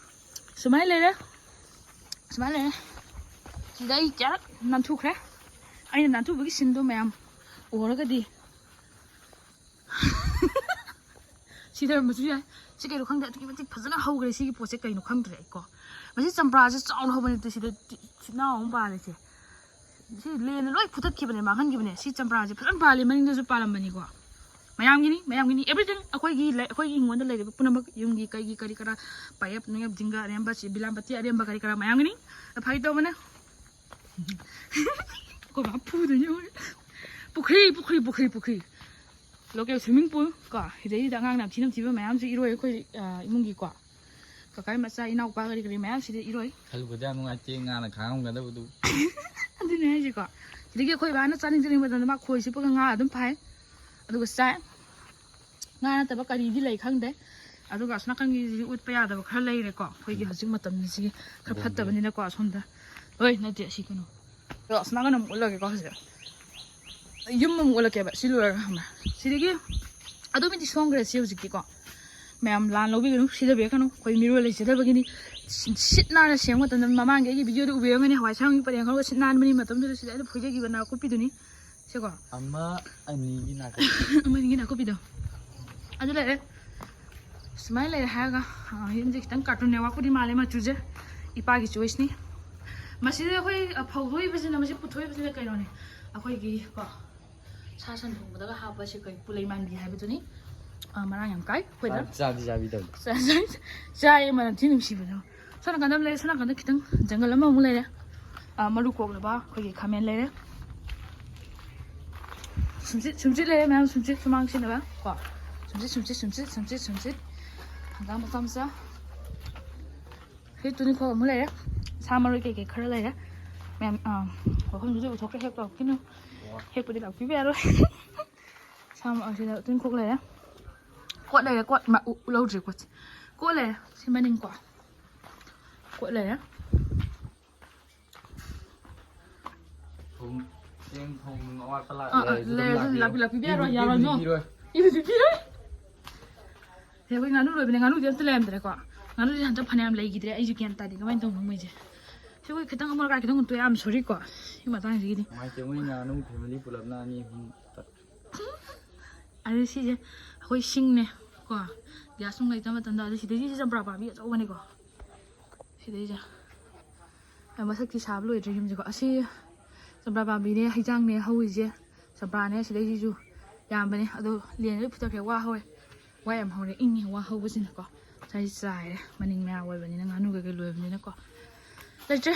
ꯁꯨꯃꯥꯏꯅ ꯂꯩꯔꯦ꯫ ꯁꯨꯃꯥꯏꯅ ꯂꯩꯔꯦ꯫ ꯁꯤꯗ ꯑꯩ ꯀꯌꯥꯔꯛ ꯅꯥꯟꯊꯨꯈ꯭ꯔꯦ꯫ ꯑꯩꯅ ꯅꯥꯟꯊꯨꯕꯒꯤ ꯁꯤꯟꯗꯣ ꯃꯌꯥꯝ ꯎꯔꯒꯗꯤ ꯁꯤ ꯂꯩꯔꯝꯕꯁꯨ ꯌꯥꯏ꯫ ꯁꯤ ꯀꯩꯅꯣ ꯈꯪꯗꯦ꯫ ꯑꯗꯨꯛꯀꯤ ꯃꯇꯤꯛ ꯐꯖꯅ ꯍꯧꯈ꯭ꯔꯦ꯫ ꯁꯤꯒꯤ ꯄꯣꯠꯁꯦ ꯀꯩꯅꯣ ꯈꯪꯗ꯭ꯔꯦ ꯑꯩꯀꯣ꯫ ꯃꯁꯤ ꯆꯝꯄ꯭ꯔꯥꯁꯦ ꯆꯥꯎꯅ ꯍꯧꯕ ꯅꯠꯇꯦ꯫ ꯁꯤꯗ ꯊꯤꯠꯅꯥꯎ ꯑꯃ ꯄꯥꯜꯂꯦ ꯁꯦ꯫ ꯁꯤ ꯂꯦꯟꯅ ꯂꯣꯏ ꯐꯨꯊꯠꯈꯤꯕꯅꯦ, ꯃꯥꯡꯍꯟꯈꯤꯕꯅꯦ꯫ ꯁꯤ ꯆꯝꯄ꯭ꯔꯥꯁꯦ ꯐꯖꯅ ꯄꯥꯜꯂꯤ, ꯃꯅꯤꯡꯗꯁꯨ ꯄꯥꯜꯂꯝꯕꯅꯤꯀꯣ꯫ ꯃꯌꯥꯝꯒꯤꯅꯤ, ꯃꯌꯥꯝꯒꯤꯅꯤ, everything꯫ ꯑꯩꯈꯣꯏꯒꯤ ꯂꯩ-, ꯑꯩꯈꯣꯏꯒꯤ ꯍꯤꯡꯒꯣꯜꯗ ꯂꯩꯔꯤꯕ ꯄꯨꯝꯅꯃꯛ, ꯌꯨꯝꯒꯤ ꯀꯩꯒꯤ ꯀꯔꯤ ꯀꯔꯥ, ꯄꯥꯌꯦꯞ ꯅꯨꯡꯌꯦꯞ, ꯖꯤꯡꯒ ꯑꯔꯦꯝꯕ, ꯁꯤ ꯕꯤꯂꯥꯝꯕꯇꯤ ꯑꯔꯦꯝꯕ ꯀꯔꯤ ꯀꯔꯥ ꯃꯌꯥꯝꯒꯤꯅꯤ꯫ ꯐꯥꯒꯤ ꯇꯧꯕꯅꯦ꯫ ꯑꯩꯈꯣꯏ ꯕꯥ ꯐꯨꯗꯣꯏꯅꯦ ꯍꯣꯏ꯫ ꯄꯨꯈ꯭ꯔꯤ, ꯄꯨꯈ꯭ꯔꯤ, ꯄꯨꯈ꯭ꯔꯤ, ꯄꯨꯈ꯭ꯔꯤ꯫ Local swimming pool ꯀꯣ꯫ ꯁꯤꯗꯩꯁꯤꯗ ꯑꯉꯥꯡ ꯅꯝꯊꯤ ꯅꯝꯊꯤꯕ ꯃꯌꯥꯝꯁꯨ ꯏꯔꯣꯏ ꯑꯩꯈꯣꯏ, ꯑ, ꯏꯃꯨꯡꯒꯤꯀꯣ꯫ ꯀꯀꯥꯏ ꯃꯆꯥ, ꯏꯅꯥꯎꯄꯥ ꯀꯔꯤ ꯀꯔꯤ ꯃꯌꯥꯝ ꯁꯤꯗ ꯏꯔꯣꯏ꯫ ꯈꯜꯂꯨꯕꯗ ꯌꯥꯝ ꯅꯨꯡꯉꯥꯏꯇꯦ, ꯉꯥꯅ ꯈꯥꯡꯉꯝꯒꯗꯕꯗꯨ꯫ ꯑꯗꯨꯅꯦ ꯍꯥꯏꯁꯦꯀꯣ꯫ ꯁꯤꯗꯒꯤ ꯑꯩꯈꯣꯏ ꯕꯥꯅ ꯆꯥꯅꯤꯡ ꯆꯥꯅꯤꯡꯕ ꯃꯇꯝꯗ ꯃꯥ ꯈꯣꯏ ꯆꯨꯞꯄꯒ ꯉꯥ ꯑꯗꯨꯝ ꯐꯥꯏ꯫ ꯑꯗꯨꯒ ꯆꯥꯏ꯫ ꯉꯥ ꯅꯠꯇꯕ ꯀꯔꯤꯗꯤ ꯂꯩ ꯈꯪꯗꯦ꯫ ꯑꯗꯨꯒ ꯑꯁꯣꯝ ꯅꯥꯀꯟꯒꯤꯁꯤꯗꯤ ꯎꯠꯄ ꯌꯥꯗꯕ ꯈꯔ ꯂꯩꯔꯦꯀꯣ꯫ ꯑꯩꯈꯣꯏꯒꯤ ꯍꯧꯖꯤꯛ ꯃꯇꯝꯁꯤꯒꯤ ꯈꯔ ꯐꯠꯇꯕꯅꯤꯅꯀꯣ꯫ ꯑꯁꯣꯝꯗ ꯂꯣꯏ ꯅꯠꯇꯦ ꯑꯁꯤ ꯀꯩꯅꯣ꯫ ꯑꯗꯣ ꯑꯁꯣꯝ ꯅꯥꯀꯟ ꯑꯃꯨꯛ ꯎꯠꯂꯒꯦꯀꯣ ꯍꯧꯖꯤꯛ꯫ ꯌꯨꯝ ꯑꯃꯨꯛ ꯎꯠꯂꯛꯀꯦꯕ ꯁꯤ ꯂꯣꯏꯔꯒ ꯈꯪꯕ꯭ꯔꯥ? ꯁꯤꯗꯒꯤ ꯑꯗꯨꯃꯗꯤ ꯁꯣꯝꯈ꯭ꯔꯦ ꯁꯤ ꯍꯧꯖꯤꯛꯇꯤꯀꯣ꯫ ꯃꯌꯥꯝ ꯂꯥꯟ ꯂꯧꯕꯤꯒꯅꯨ, ꯁꯤꯗꯕꯤꯔꯛꯀꯅꯨ꯫ ꯑꯩꯈꯣꯏ ꯃꯤꯔꯣꯜ ꯂꯩꯖꯗꯕꯒꯤꯅꯤ꯫ ꯁꯤ-, ꯁꯤꯠ ꯅꯥꯟꯅ ꯁꯦꯝꯕ ꯃꯇꯝꯗ ꯃꯃꯥꯡꯒꯤ ꯑꯩꯒꯤ videoꯗ ꯎꯕꯤꯔꯝꯒꯅꯤ꯫ ꯍꯋꯥꯏ ꯑꯁꯥꯡꯕꯤ ꯄꯔꯦꯡ ꯈꯔꯒ ꯁꯤꯠ ꯅꯥꯟꯕꯅꯤ ꯃꯇꯝꯗꯨꯗ꯫ ꯁꯤꯗ ꯑꯩꯅ ꯐꯣꯏꯖꯈꯤꯕ ꯅꯥꯀꯨꯞꯄꯤꯗꯨꯅꯤ꯫ ꯁꯤꯀꯣ꯫ ꯑꯃ ꯑꯅꯤꯒꯤ ꯅꯥꯀꯨꯞꯄꯤ꯫ ꯑꯃ ꯑꯅꯤꯒꯤ ꯅꯥꯀꯨꯞꯄꯤꯗꯣ꯫ ꯑꯗꯨ ꯂꯩꯔꯦ꯫ ꯁꯨꯃꯥꯏꯅ ꯂꯩꯔꯦ ꯍꯥꯏꯔꯒ, ꯑ, ꯌꯨꯝꯁꯦ ꯈꯤꯇꯪ cartoon networkꯄꯨꯗꯤ ꯃꯥꯜꯂꯦ ꯃꯆꯨꯁꯦ꯫ ꯏꯄꯥꯒꯤ choiceꯅꯤ꯫ ꯃꯁꯤꯗ ꯑꯩꯈꯣꯏ, ꯑ, ꯐꯧꯗꯣꯛꯏꯕꯁꯤꯅ, ꯃꯁꯤ ꯄꯨꯊꯣꯛꯏꯕꯁꯤꯅ ꯀꯩꯅꯣꯅꯦ꯫ ꯑꯩꯈꯣꯏꯒꯤ ꯀꯣ, ꯁꯥ ꯁꯟ ꯊꯣꯡꯕꯗꯒ ꯍꯥꯞꯄ ꯁꯤ ꯀꯩ ꯄꯨꯂꯩ ꯃꯥꯟꯕꯤ ꯍꯥꯏꯕꯗꯨꯅꯤ꯫ ꯑ, ꯃꯔꯥꯡ ꯌꯥꯝ ꯀꯥꯏ ꯑꯩꯈꯣꯏꯗ꯫ ꯆꯥ-, ꯆꯥꯗꯤ ꯆꯥꯕꯤꯗꯕꯅꯤ꯫ ꯆꯥ-, ꯆꯥ-, ꯆꯥꯏꯌꯦ, ꯃꯅꯝ ꯊꯤ ꯅꯨꯡꯁꯤꯕꯗꯣ꯫ ꯁꯣꯝ ꯅꯥꯀꯟꯗ ꯑꯃ ꯂꯩꯔꯦ, ꯁꯣꯝ ꯅꯥꯀꯟꯗ ꯈꯤꯇꯪ ꯖꯪꯒꯜ ꯑꯃꯃꯨꯛ ꯂꯩꯔꯦ꯫ ꯑ, ꯃꯔꯨ ꯀꯣꯛꯅꯕ ꯑꯩꯈꯣꯏꯒꯤ ꯈꯥꯃꯦꯟ ꯂꯩꯔꯦ꯫ ꯁꯨꯝꯆꯤꯠ, ꯁꯨꯝꯆꯤꯠ ꯂꯩꯔꯦ ꯃꯌꯥꯝ, ꯁꯨꯝꯆꯤꯠ ꯁꯨꯃꯥꯡ ꯁꯤꯅꯕ ꯀꯣ꯫ ꯁꯨꯝꯆꯤꯠ, ꯁꯨꯝꯆꯤꯠ, ꯁꯨꯝꯆꯤꯠ, ꯁꯨꯝꯆꯤꯠ, ꯁꯨꯝꯆꯤꯠ꯫ ꯍꯪꯒꯥꯝ ꯃꯆꯥ ꯃꯆꯥ꯫ ꯁꯤ ꯇꯨꯅꯤꯈꯣꯛ ꯑꯃꯨꯛ ꯂꯩꯔꯦ꯫ ꯁꯥ ꯃꯔꯣꯏ ꯀꯩꯀꯩ ꯈꯔ ꯂꯩꯔꯦ꯫ ꯃꯌꯥꯝ, ꯑ, ꯋꯥꯐꯝꯁꯤꯁꯨ ꯎꯊꯣꯛꯈ꯭ꯔꯦ, ꯍꯦꯛ ꯇꯧꯔꯛꯈꯤꯅꯨ꯫ ꯍꯦꯛꯄꯗꯤ ꯂꯥꯛꯄꯤꯕ ꯌꯥꯔꯣꯏ꯫ ꯁꯥ ꯃ-, ꯁꯤꯗ ꯇꯨꯅꯤꯈꯣꯛ ꯂꯩꯔꯦ꯫ ꯀꯣꯠ ꯂꯩꯔꯦ, ꯀꯣꯠ꯫ ꯃ-, ꯎ-, ꯎ ꯂꯧꯗ꯭ꯔꯤ ꯀꯣꯠꯁꯦ꯫ ꯀꯣꯠ ꯂꯩꯔꯦ꯫ ꯁꯤ ꯃꯅꯤꯡ ꯀꯣ꯫ ꯀꯣꯠ ꯂꯩꯔꯦ꯫ ꯊꯨꯝ꯫ ꯆꯦꯡ ꯊꯣꯡ ꯅꯨꯡ ꯑꯋꯥꯠꯄ ꯑꯥ, ꯑꯥ, ꯂꯥꯛꯑꯦ, ꯑꯗꯨꯝ ꯂꯩꯔꯁꯨ ꯂꯥꯛꯀꯦ꯫ ꯂꯥꯛꯄꯤ-, ꯂꯥꯛꯄꯤꯕ ꯌꯥꯔꯣꯏ, ꯏꯕꯨꯗꯤ ꯌꯥꯔꯣꯏ, ꯅꯣ꯫ ꯄꯤꯕꯤꯔꯣꯏ꯫ ꯏꯕꯨꯗꯤ ꯄꯤꯔꯣꯏ꯫ ꯁꯦ, ꯑꯩꯈꯣꯏ ꯉꯥꯅꯨ ꯂꯣꯏꯕꯅꯦ, ꯉꯥꯅꯨꯗꯤ ꯑꯝꯇ ꯂꯩꯔꯝꯗ꯭ꯔꯦꯀꯣ꯫ ꯉꯥꯅꯨꯗꯤ ꯍꯟꯗꯛ ꯐꯅꯌꯥꯝ ꯂꯩꯈꯤꯗ꯭ꯔꯦ, ꯑꯩꯁꯨ ꯒ꯭ꯌꯥꯟ ꯇꯥꯗꯦ ꯀꯃꯥꯏꯅ ꯇꯧꯕꯅꯣ ꯃꯣꯏꯁꯦ꯫ ꯁꯤ ꯑꯩꯈꯣꯏ ꯈꯤꯇꯪ ꯑꯃꯣꯠ ꯑꯀꯥꯏ ꯈꯤꯇꯪ ꯍꯨꯟꯇꯣꯛꯑꯦ, I'm sorry ꯀꯣ꯫ ꯁꯤ ꯃꯇꯥꯡꯁꯤꯒꯤꯗꯤ꯫ ꯅꯨꯡꯉꯥꯏꯇꯦ, ꯃꯣꯏ ꯉꯥꯅꯨ family ꯄꯨꯂꯞꯅ ꯑꯅꯤ ꯑꯍꯨꯝ ꯇꯠꯈ꯭ꯔꯦ꯫ ꯑꯗꯨ ꯁꯤꯁꯦ ꯑꯩꯈꯣꯏ ꯁꯤꯡꯅꯦ ꯀꯣ, gas ꯅꯨꯡ ꯂꯩꯇꯕ ꯃꯇꯝꯗ꯫ ꯑꯗꯨ ꯁꯤꯗꯩꯁꯤꯁꯨ ꯆꯝꯄ꯭ꯔꯥ ꯄꯥꯝꯕꯤ ꯑꯆꯧꯕꯅꯤꯀꯣ, ꯁꯤꯗꯩꯁꯦ꯫ ꯑ, ꯃꯊꯛꯇꯤ ꯁꯥꯕ ꯂꯣꯏꯗ꯭ꯔꯤ ꯌꯨꯝꯁꯦꯀꯣ꯫ ꯑꯁꯤ ꯆꯝꯄ꯭ꯔꯥ ꯄꯥꯝꯕꯤꯅꯦ, ꯍꯩꯖꯥꯡꯅꯦ ꯍꯧꯔꯤꯁꯦ, ꯆꯝꯄ꯭ꯔꯥꯅꯦ꯫ ꯁꯤꯗꯩꯁꯤꯁꯨ ꯌꯥꯝꯕꯅꯦ, ꯑꯗꯣ ꯂꯦꯟꯁꯦ ꯐꯨꯠꯇꯣꯛꯈ꯭ꯔꯦ, ꯋꯥ ꯍꯧꯋꯦ, ꯋꯥ ꯌꯥꯝ ꯍꯧꯔꯦ, ꯏꯪꯉꯦ ꯋꯥ ꯍꯧꯕꯁꯤꯅꯀꯣ꯫ ꯉꯁꯥꯏ ꯆꯥꯏꯔꯦ, ꯃꯅꯤꯡ ꯃꯌꯥ ꯑꯣꯏꯕꯅꯤꯅ, ꯉꯥꯅꯨ ꯀꯩꯀꯩ ꯂꯣꯏꯕꯅꯤꯅꯀꯣ꯫ ꯂꯩꯇ꯭ꯔꯦ꯫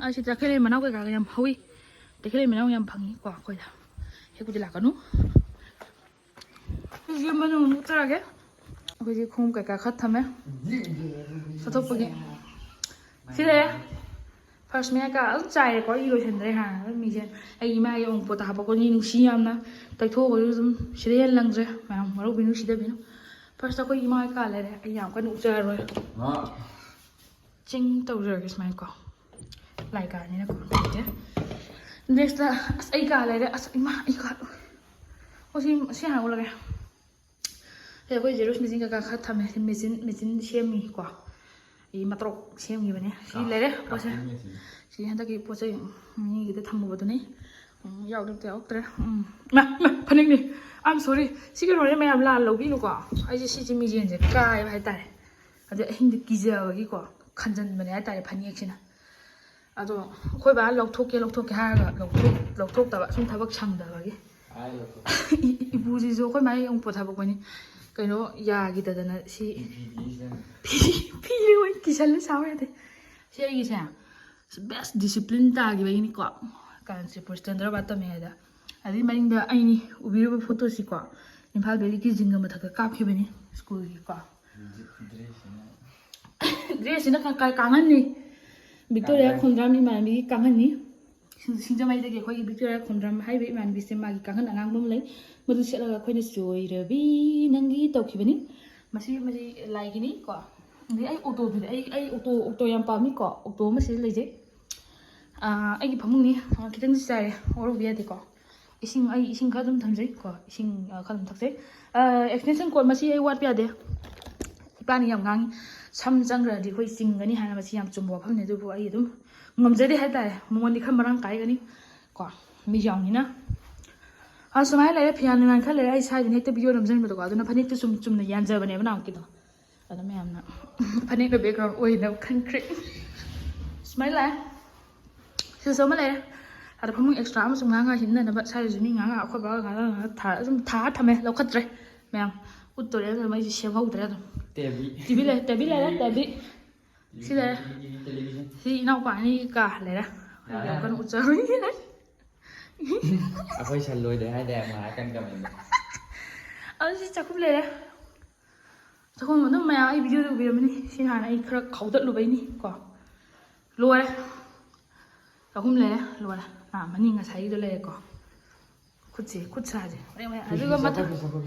ꯑꯁꯤ ꯇꯈꯦꯜ ꯃꯅꯥꯎ ꯀꯩꯀꯥꯒ ꯌꯥꯝ ꯍꯧꯋꯤ, ꯇꯈꯦꯜ ꯃꯅꯥꯎ ꯌꯥꯝ ꯐꯪꯉꯤꯀꯣ ꯑꯩꯈꯣꯏꯗ꯫ ꯍꯦꯛꯄꯗꯤ ꯂꯥꯛꯀꯅꯨ꯫ ꯌꯨꯝ ꯃꯅꯨꯡ ꯑꯃꯨꯛ ꯆꯠꯂꯒꯦ꯫ ꯑꯩꯈꯣꯏꯁꯦ ꯈꯣꯡꯎꯞ ꯀꯩꯀꯥ ꯈꯔ ꯊꯝꯃꯦ ꯆꯠꯊꯣꯛꯄꯒꯤ꯫ ꯁꯤ ꯂꯩꯔꯦ꯫ First ꯃꯌꯥꯏ ꯀꯥ ꯑꯗꯨꯝ ꯆꯥꯏꯔꯦꯀꯣ, ꯑꯩ ꯂꯣꯏꯁꯟꯗ꯭ꯔꯦ ꯍꯥꯟꯅ ꯑꯗꯨꯝ ꯃꯤꯁꯦ꯫ ꯑꯩ ꯏꯃꯥꯒꯤ ꯑꯋꯨꯟꯄꯣꯠꯇ ꯍꯥꯄꯛꯄꯅꯤ, ꯅꯨꯡꯁꯤ ꯌꯥꯝꯅ꯫ ꯇꯩꯊꯣꯛꯑꯒꯁꯨ ꯑꯗꯨꯝ ꯁꯤꯗ ꯍꯦꯟꯅ ꯂꯪꯗ꯭ꯔꯦ ꯃꯌꯥꯝ, ꯃꯔꯧꯕꯤꯅꯨ ꯁꯤꯗꯕꯤꯅꯨ꯫ First ꯑꯩꯈꯣꯏ ꯏꯃꯥꯒꯤ ꯀꯥ ꯂꯩꯔꯦ, ꯑꯩ ꯌꯥꯝ ꯀꯟꯅ ꯎꯛꯆꯔꯔꯣꯏ꯫ ꯆꯤꯡ ꯇꯧꯖꯔꯒꯦ ꯁꯨꯃꯥꯏꯅꯀꯣ꯫ ꯂꯥꯏ ꯀꯥꯅꯤꯅꯀꯣ꯫ Next ꯑꯁ ꯑꯩ ꯀꯥ ꯂꯩꯔꯦ꯫ ꯑꯁ ꯏꯃꯥ ꯑꯩ ꯀꯥ꯫ ꯑꯣ ꯁꯤ, ꯁꯤ ꯍꯥꯟꯅ ꯎꯠꯂꯒꯦ꯫ ꯁꯤ ꯑꯩꯈꯣꯏ Xerox machine ꯀꯩꯀꯥ ꯈꯔ ꯊꯝꯃꯦ꯫ ꯁꯤ machine, machine ꯁꯦꯝꯃꯤꯀꯣ꯫ ꯑꯩ ꯃꯇ꯭ꯔꯣꯛ ꯁꯦꯝꯈꯤꯕꯅꯦ꯫ ꯁꯤ ꯂꯩꯔꯦ ꯄꯣꯠꯁꯦ꯫ Copy machine꯫ ꯁꯤ ꯍꯟꯗꯛꯀꯤ ꯄꯣꯠ ꯆꯩ ꯃꯤꯒꯤꯗ ꯊꯝꯃꯨꯕꯗꯨꯅꯤ꯫ ꯎꯝ, ꯌꯥꯎꯗꯕꯗꯤ ꯌꯥꯎꯔꯛꯇ꯭ꯔꯦ꯫ ꯎꯝ꯫ ꯏꯃꯥ, ꯏꯃꯥ, ꯐꯅꯦꯛꯅꯤ꯫ I'm sorry꯫ ꯁꯤ ꯀꯩꯅꯣꯁꯦ ꯃꯌꯥꯝ ꯂꯥꯟ ꯂꯧꯕꯤꯅꯨꯀꯣ꯫ ꯑꯩꯁꯦ ꯁꯤꯁꯦ ꯃꯤꯡꯁꯦꯜꯁꯦ ꯀꯥꯏꯕ ꯍꯥꯏꯇꯥꯔꯦ꯫ ꯑꯗꯩ ꯑꯍꯤꯡꯗ ꯀꯤꯖꯕꯒꯤꯀꯣ ꯈꯟꯖꯟꯕꯅꯦ ꯍꯥꯏꯇꯥꯔꯦ ꯐꯅꯦꯛꯁꯤꯅ꯫ ꯑꯗꯣ ꯑꯩꯈꯣꯏ ꯕꯥ ꯂꯧꯊꯣꯛꯀꯦ, ꯂꯧꯊꯣꯛꯀꯦ ꯍꯥꯏꯔꯒ ꯂꯧꯊꯣꯛ-, ꯂꯧꯊꯣꯛꯇꯕ, ꯁꯨꯝ ꯊꯕꯛ ꯁꯪꯗꯕꯒꯤ꯫ ꯏ-, ꯏꯄꯨꯁꯤꯁꯨ ꯑꯩꯈꯣꯏ ꯃꯥꯒꯤ ꯑꯋꯨꯟꯄꯣꯠ ꯊꯥꯕꯛꯄꯅꯤ꯫ ꯀꯩꯅꯣ ꯌꯥꯈꯤꯗꯗꯅ ꯁꯤ ꯐꯤ, ꯐꯤ ꯂꯣꯏ ꯀꯤꯁꯜꯂꯦ, ꯁꯥꯎ ꯌꯥꯗꯦ꯫ ꯁꯤ ꯑꯩꯒꯤꯁꯦ best discipline ꯇꯥꯈꯤꯕꯒꯤꯅꯤꯀꯣ꯫ ꯀꯥꯟꯆꯤꯄꯨꯔ ꯁ꯭ꯇꯦꯟꯗꯔꯕꯥꯗ ꯇꯝꯃꯤꯉꯩꯗ꯫ ꯑꯗꯨꯒꯤ ꯃꯅꯤꯡꯗ ꯑꯩꯅꯤ ꯎꯕꯤꯔꯤꯕ ꯐꯣꯇꯣꯁꯤꯀꯣ, ꯏꯝꯐꯥꯜ ꯚꯦꯂꯤꯒꯤ ꯖꯤꯡꯒ ꯃꯊꯛꯇ ꯀꯥꯞꯈꯤꯕꯅꯤ ꯁ꯭ꯀꯨꯜꯒꯤꯀꯣ꯫ Dressꯁꯤꯅ ꯀꯥ-, ꯀꯥꯡꯍꯟꯅꯤ꯫ ꯕꯤꯛꯇꯣꯔꯤꯌꯥ ꯈꯣꯝꯗ꯭ꯔꯥꯝ ꯏꯃꯥꯟꯅꯕꯤꯒꯤ ꯀꯥꯡꯍꯟꯅꯤ꯫ ꯁꯤꯡ-, ꯁꯤꯡꯖꯃꯩꯗꯒꯤ ꯑꯩꯈꯣꯏꯒꯤ ꯕꯤꯛꯇꯣꯔꯤꯌꯥ ꯈꯣꯝꯗ꯭ꯔꯥꯝ ꯍꯥꯏꯔꯤꯕ ꯏꯃꯥꯟꯅꯕꯤꯁꯦ ꯃꯥꯒꯤ ꯀꯥꯡꯍꯟ ꯑꯉꯥꯡꯕ ꯑꯃ ꯂꯩ꯫ ꯃꯗꯨ ꯁꯦꯠꯂꯒ ꯑꯩꯈꯣꯏꯅ "ꯆꯣꯏꯔꯕꯤ ꯅꯪꯒꯤ" ꯇꯧꯈꯤꯕꯅꯤ꯫ ꯃꯁꯤ, ꯃꯁꯤ ꯂꯥꯏꯒꯤꯅꯤ ꯀꯣ꯫ ꯑꯗꯩ ꯑꯩ ꯑꯣꯇꯣꯗꯨꯗꯤ, ꯑꯩ, ꯑꯩ ꯑꯣꯇꯣ, ꯑꯣꯇꯣ ꯌꯥꯝ ꯄꯥꯝꯃꯤ ꯀꯣ꯫ ꯑꯣꯇꯣ ꯑꯃ ꯁꯤꯗ ꯂꯩꯖꯩ꯫ ꯑꯥ, ꯑꯩꯒꯤ ꯐꯃꯨꯡꯅꯤ꯫ ꯑꯥ, ꯈꯤꯇꯪꯗꯤ ꯆꯥꯏꯔꯦ, ꯋꯥꯔꯧꯕ ꯌꯥꯗꯦꯀꯣ꯫ ꯏꯁꯤꯡ, ꯑꯩ ꯏꯁꯤꯡ ꯈꯔ ꯑꯗꯨꯝ ꯊꯝꯖꯩꯀꯣ, ꯏꯁꯤꯡ, ꯑꯥ, ꯈꯔ ꯑꯗꯨꯝ ꯊꯛꯆꯩ꯫ ꯑꯥ, extension cord ꯃꯁꯤ ꯑꯩ ꯋꯥꯠꯄ ꯌꯥꯗꯦ꯫ ꯏꯄꯥꯅ ꯌꯥꯝ ꯉꯥꯡꯉꯤ, "ꯁꯝ ꯆꯪꯈ꯭ꯔꯗꯤ ꯑꯩꯈꯣꯏ ꯆꯤꯡꯒꯅꯤ" ꯍꯥꯏꯅ꯫ ꯃꯁꯤ ꯌꯥꯝ ꯆꯨꯝꯕ ꯋꯥꯐꯝꯅꯤ, ꯑꯗꯨꯕꯨ ꯑꯩ ꯑꯗꯨꯝ ꯉꯝꯖꯗꯦ ꯍꯥꯏꯇꯥꯔꯦ꯫ ꯃꯉꯣꯟꯗꯤ ꯈꯔ ꯃꯔꯥꯡ ꯀꯥꯏꯒꯅꯤ ꯀꯣ, ꯃꯤ ꯌꯥꯎꯅꯤꯅ꯫ ꯑꯥ, ꯁꯨꯃꯥꯏꯅ ꯂꯩꯔꯦ, ꯐꯤꯌꯥꯟ ꯅꯨꯡꯌꯥꯟ ꯈꯔ ꯂꯩꯔꯦ꯫ ꯑꯩ ꯁ꯭ꯋꯥꯏꯗꯅ ꯍꯦꯛꯇ video ꯅꯝꯁꯤꯟꯕꯗꯣꯀꯣ, ꯑꯗꯨꯅ ꯐꯅꯦꯛꯇꯨ ꯁꯨꯝ ꯆꯨꯝꯅ ꯌꯥꯟꯖꯕꯅꯦꯕ ꯅꯍꯥꯟꯃꯨꯛꯀꯤꯗꯣ꯫ ꯑꯗꯣ ꯃꯌꯥꯝꯅ ꯐꯅꯦꯛꯅ background ꯑꯣꯏꯅꯕ ꯈꯟꯈ꯭ꯔꯦ꯫ ꯁꯨꯃꯥꯏꯅ ꯂꯥꯛꯑꯦ꯫ ꯁꯤꯗꯁꯨ ꯑꯃ ꯂꯩꯔꯦ꯫ ꯑꯗ ꯐꯃꯨꯡ extra ꯑꯃꯁꯨ ꯉꯥ ꯉꯥ ꯍꯤꯞꯅꯅꯕ ꯁ꯭ꯋꯥꯏꯗꯁꯨ ꯃꯤ ꯉꯥ ꯉꯥ ꯑꯩꯈꯣꯏ ꯕꯥꯒ ꯉꯥ ꯉꯥ ꯊꯥ-, ꯑꯗꯨꯝ ꯊꯥꯔ ꯊꯝꯃꯦ, ꯂꯧꯈꯠꯇ꯭ꯔꯦ꯫ ꯃꯌꯥꯝ ꯎꯠꯇꯣꯔꯦ, ꯑꯗꯨꯅ ꯑꯩꯁꯦ ꯁꯦꯝꯍꯧꯗ꯭ꯔꯦ ꯑꯗꯨꯝ꯫ ꯇꯦꯕꯤ꯫ ꯇꯤꯚꯤ ꯂꯩꯔꯦ, ꯇꯦꯕꯤ ꯂꯩꯔꯦ, ꯇꯦꯕꯤ꯫ ꯁꯤ ꯂꯩꯔꯦ꯫ TV, television. ꯁꯤ ꯏꯅꯥꯎꯄꯥ ꯑꯅꯤꯒꯤ ꯀꯥ ꯂꯩꯔꯦ꯫ ꯌꯥꯔꯦ, ꯌꯥꯝ ꯀꯟꯅ ꯌꯥꯔꯦ꯫ ꯎꯠꯆꯔꯣꯏ꯫ ꯑꯩꯈꯣꯏ ꯁꯟ ꯂꯣꯏꯗ꯭ꯔꯦ ꯍꯥꯏꯗꯥꯏ ꯑꯃꯨꯛ ꯍꯥꯏꯔꯛꯀꯅꯤ comment꯫ ꯑꯗꯨ ꯁꯤ ꯆꯥꯛꯈꯨꯝ ꯂꯩꯔꯦ꯫ ꯆꯥꯛꯈꯨꯝ ꯑꯗꯨꯝ ꯃꯌꯥꯝ ꯑꯩ video ꯗ ꯎꯕꯤꯔꯝꯃꯅꯤ꯫ ꯁꯤ ꯅꯍꯥꯟ ꯑꯩ ꯈꯔ ꯈꯥꯎꯗꯠꯂꯨꯕꯩꯅꯤ ꯀꯣ꯫ ꯂꯣꯏꯔꯦ꯫ ꯆꯥꯛꯈꯨꯝ ꯂꯩꯔꯦ, ꯂꯣꯏꯔꯦ꯫ ꯑꯥ, ꯃꯅꯤꯡ ꯉꯁꯥꯏꯒꯤꯗꯣ ꯂꯩꯔꯦꯀꯣ꯫ ꯈꯨꯠꯁꯦ, ꯈꯨꯠ ꯁꯥꯁꯦ꯫ ꯃꯔꯦꯡ ꯃꯔꯦꯡ꯫ ꯑꯗꯨꯒ ꯃꯊꯛ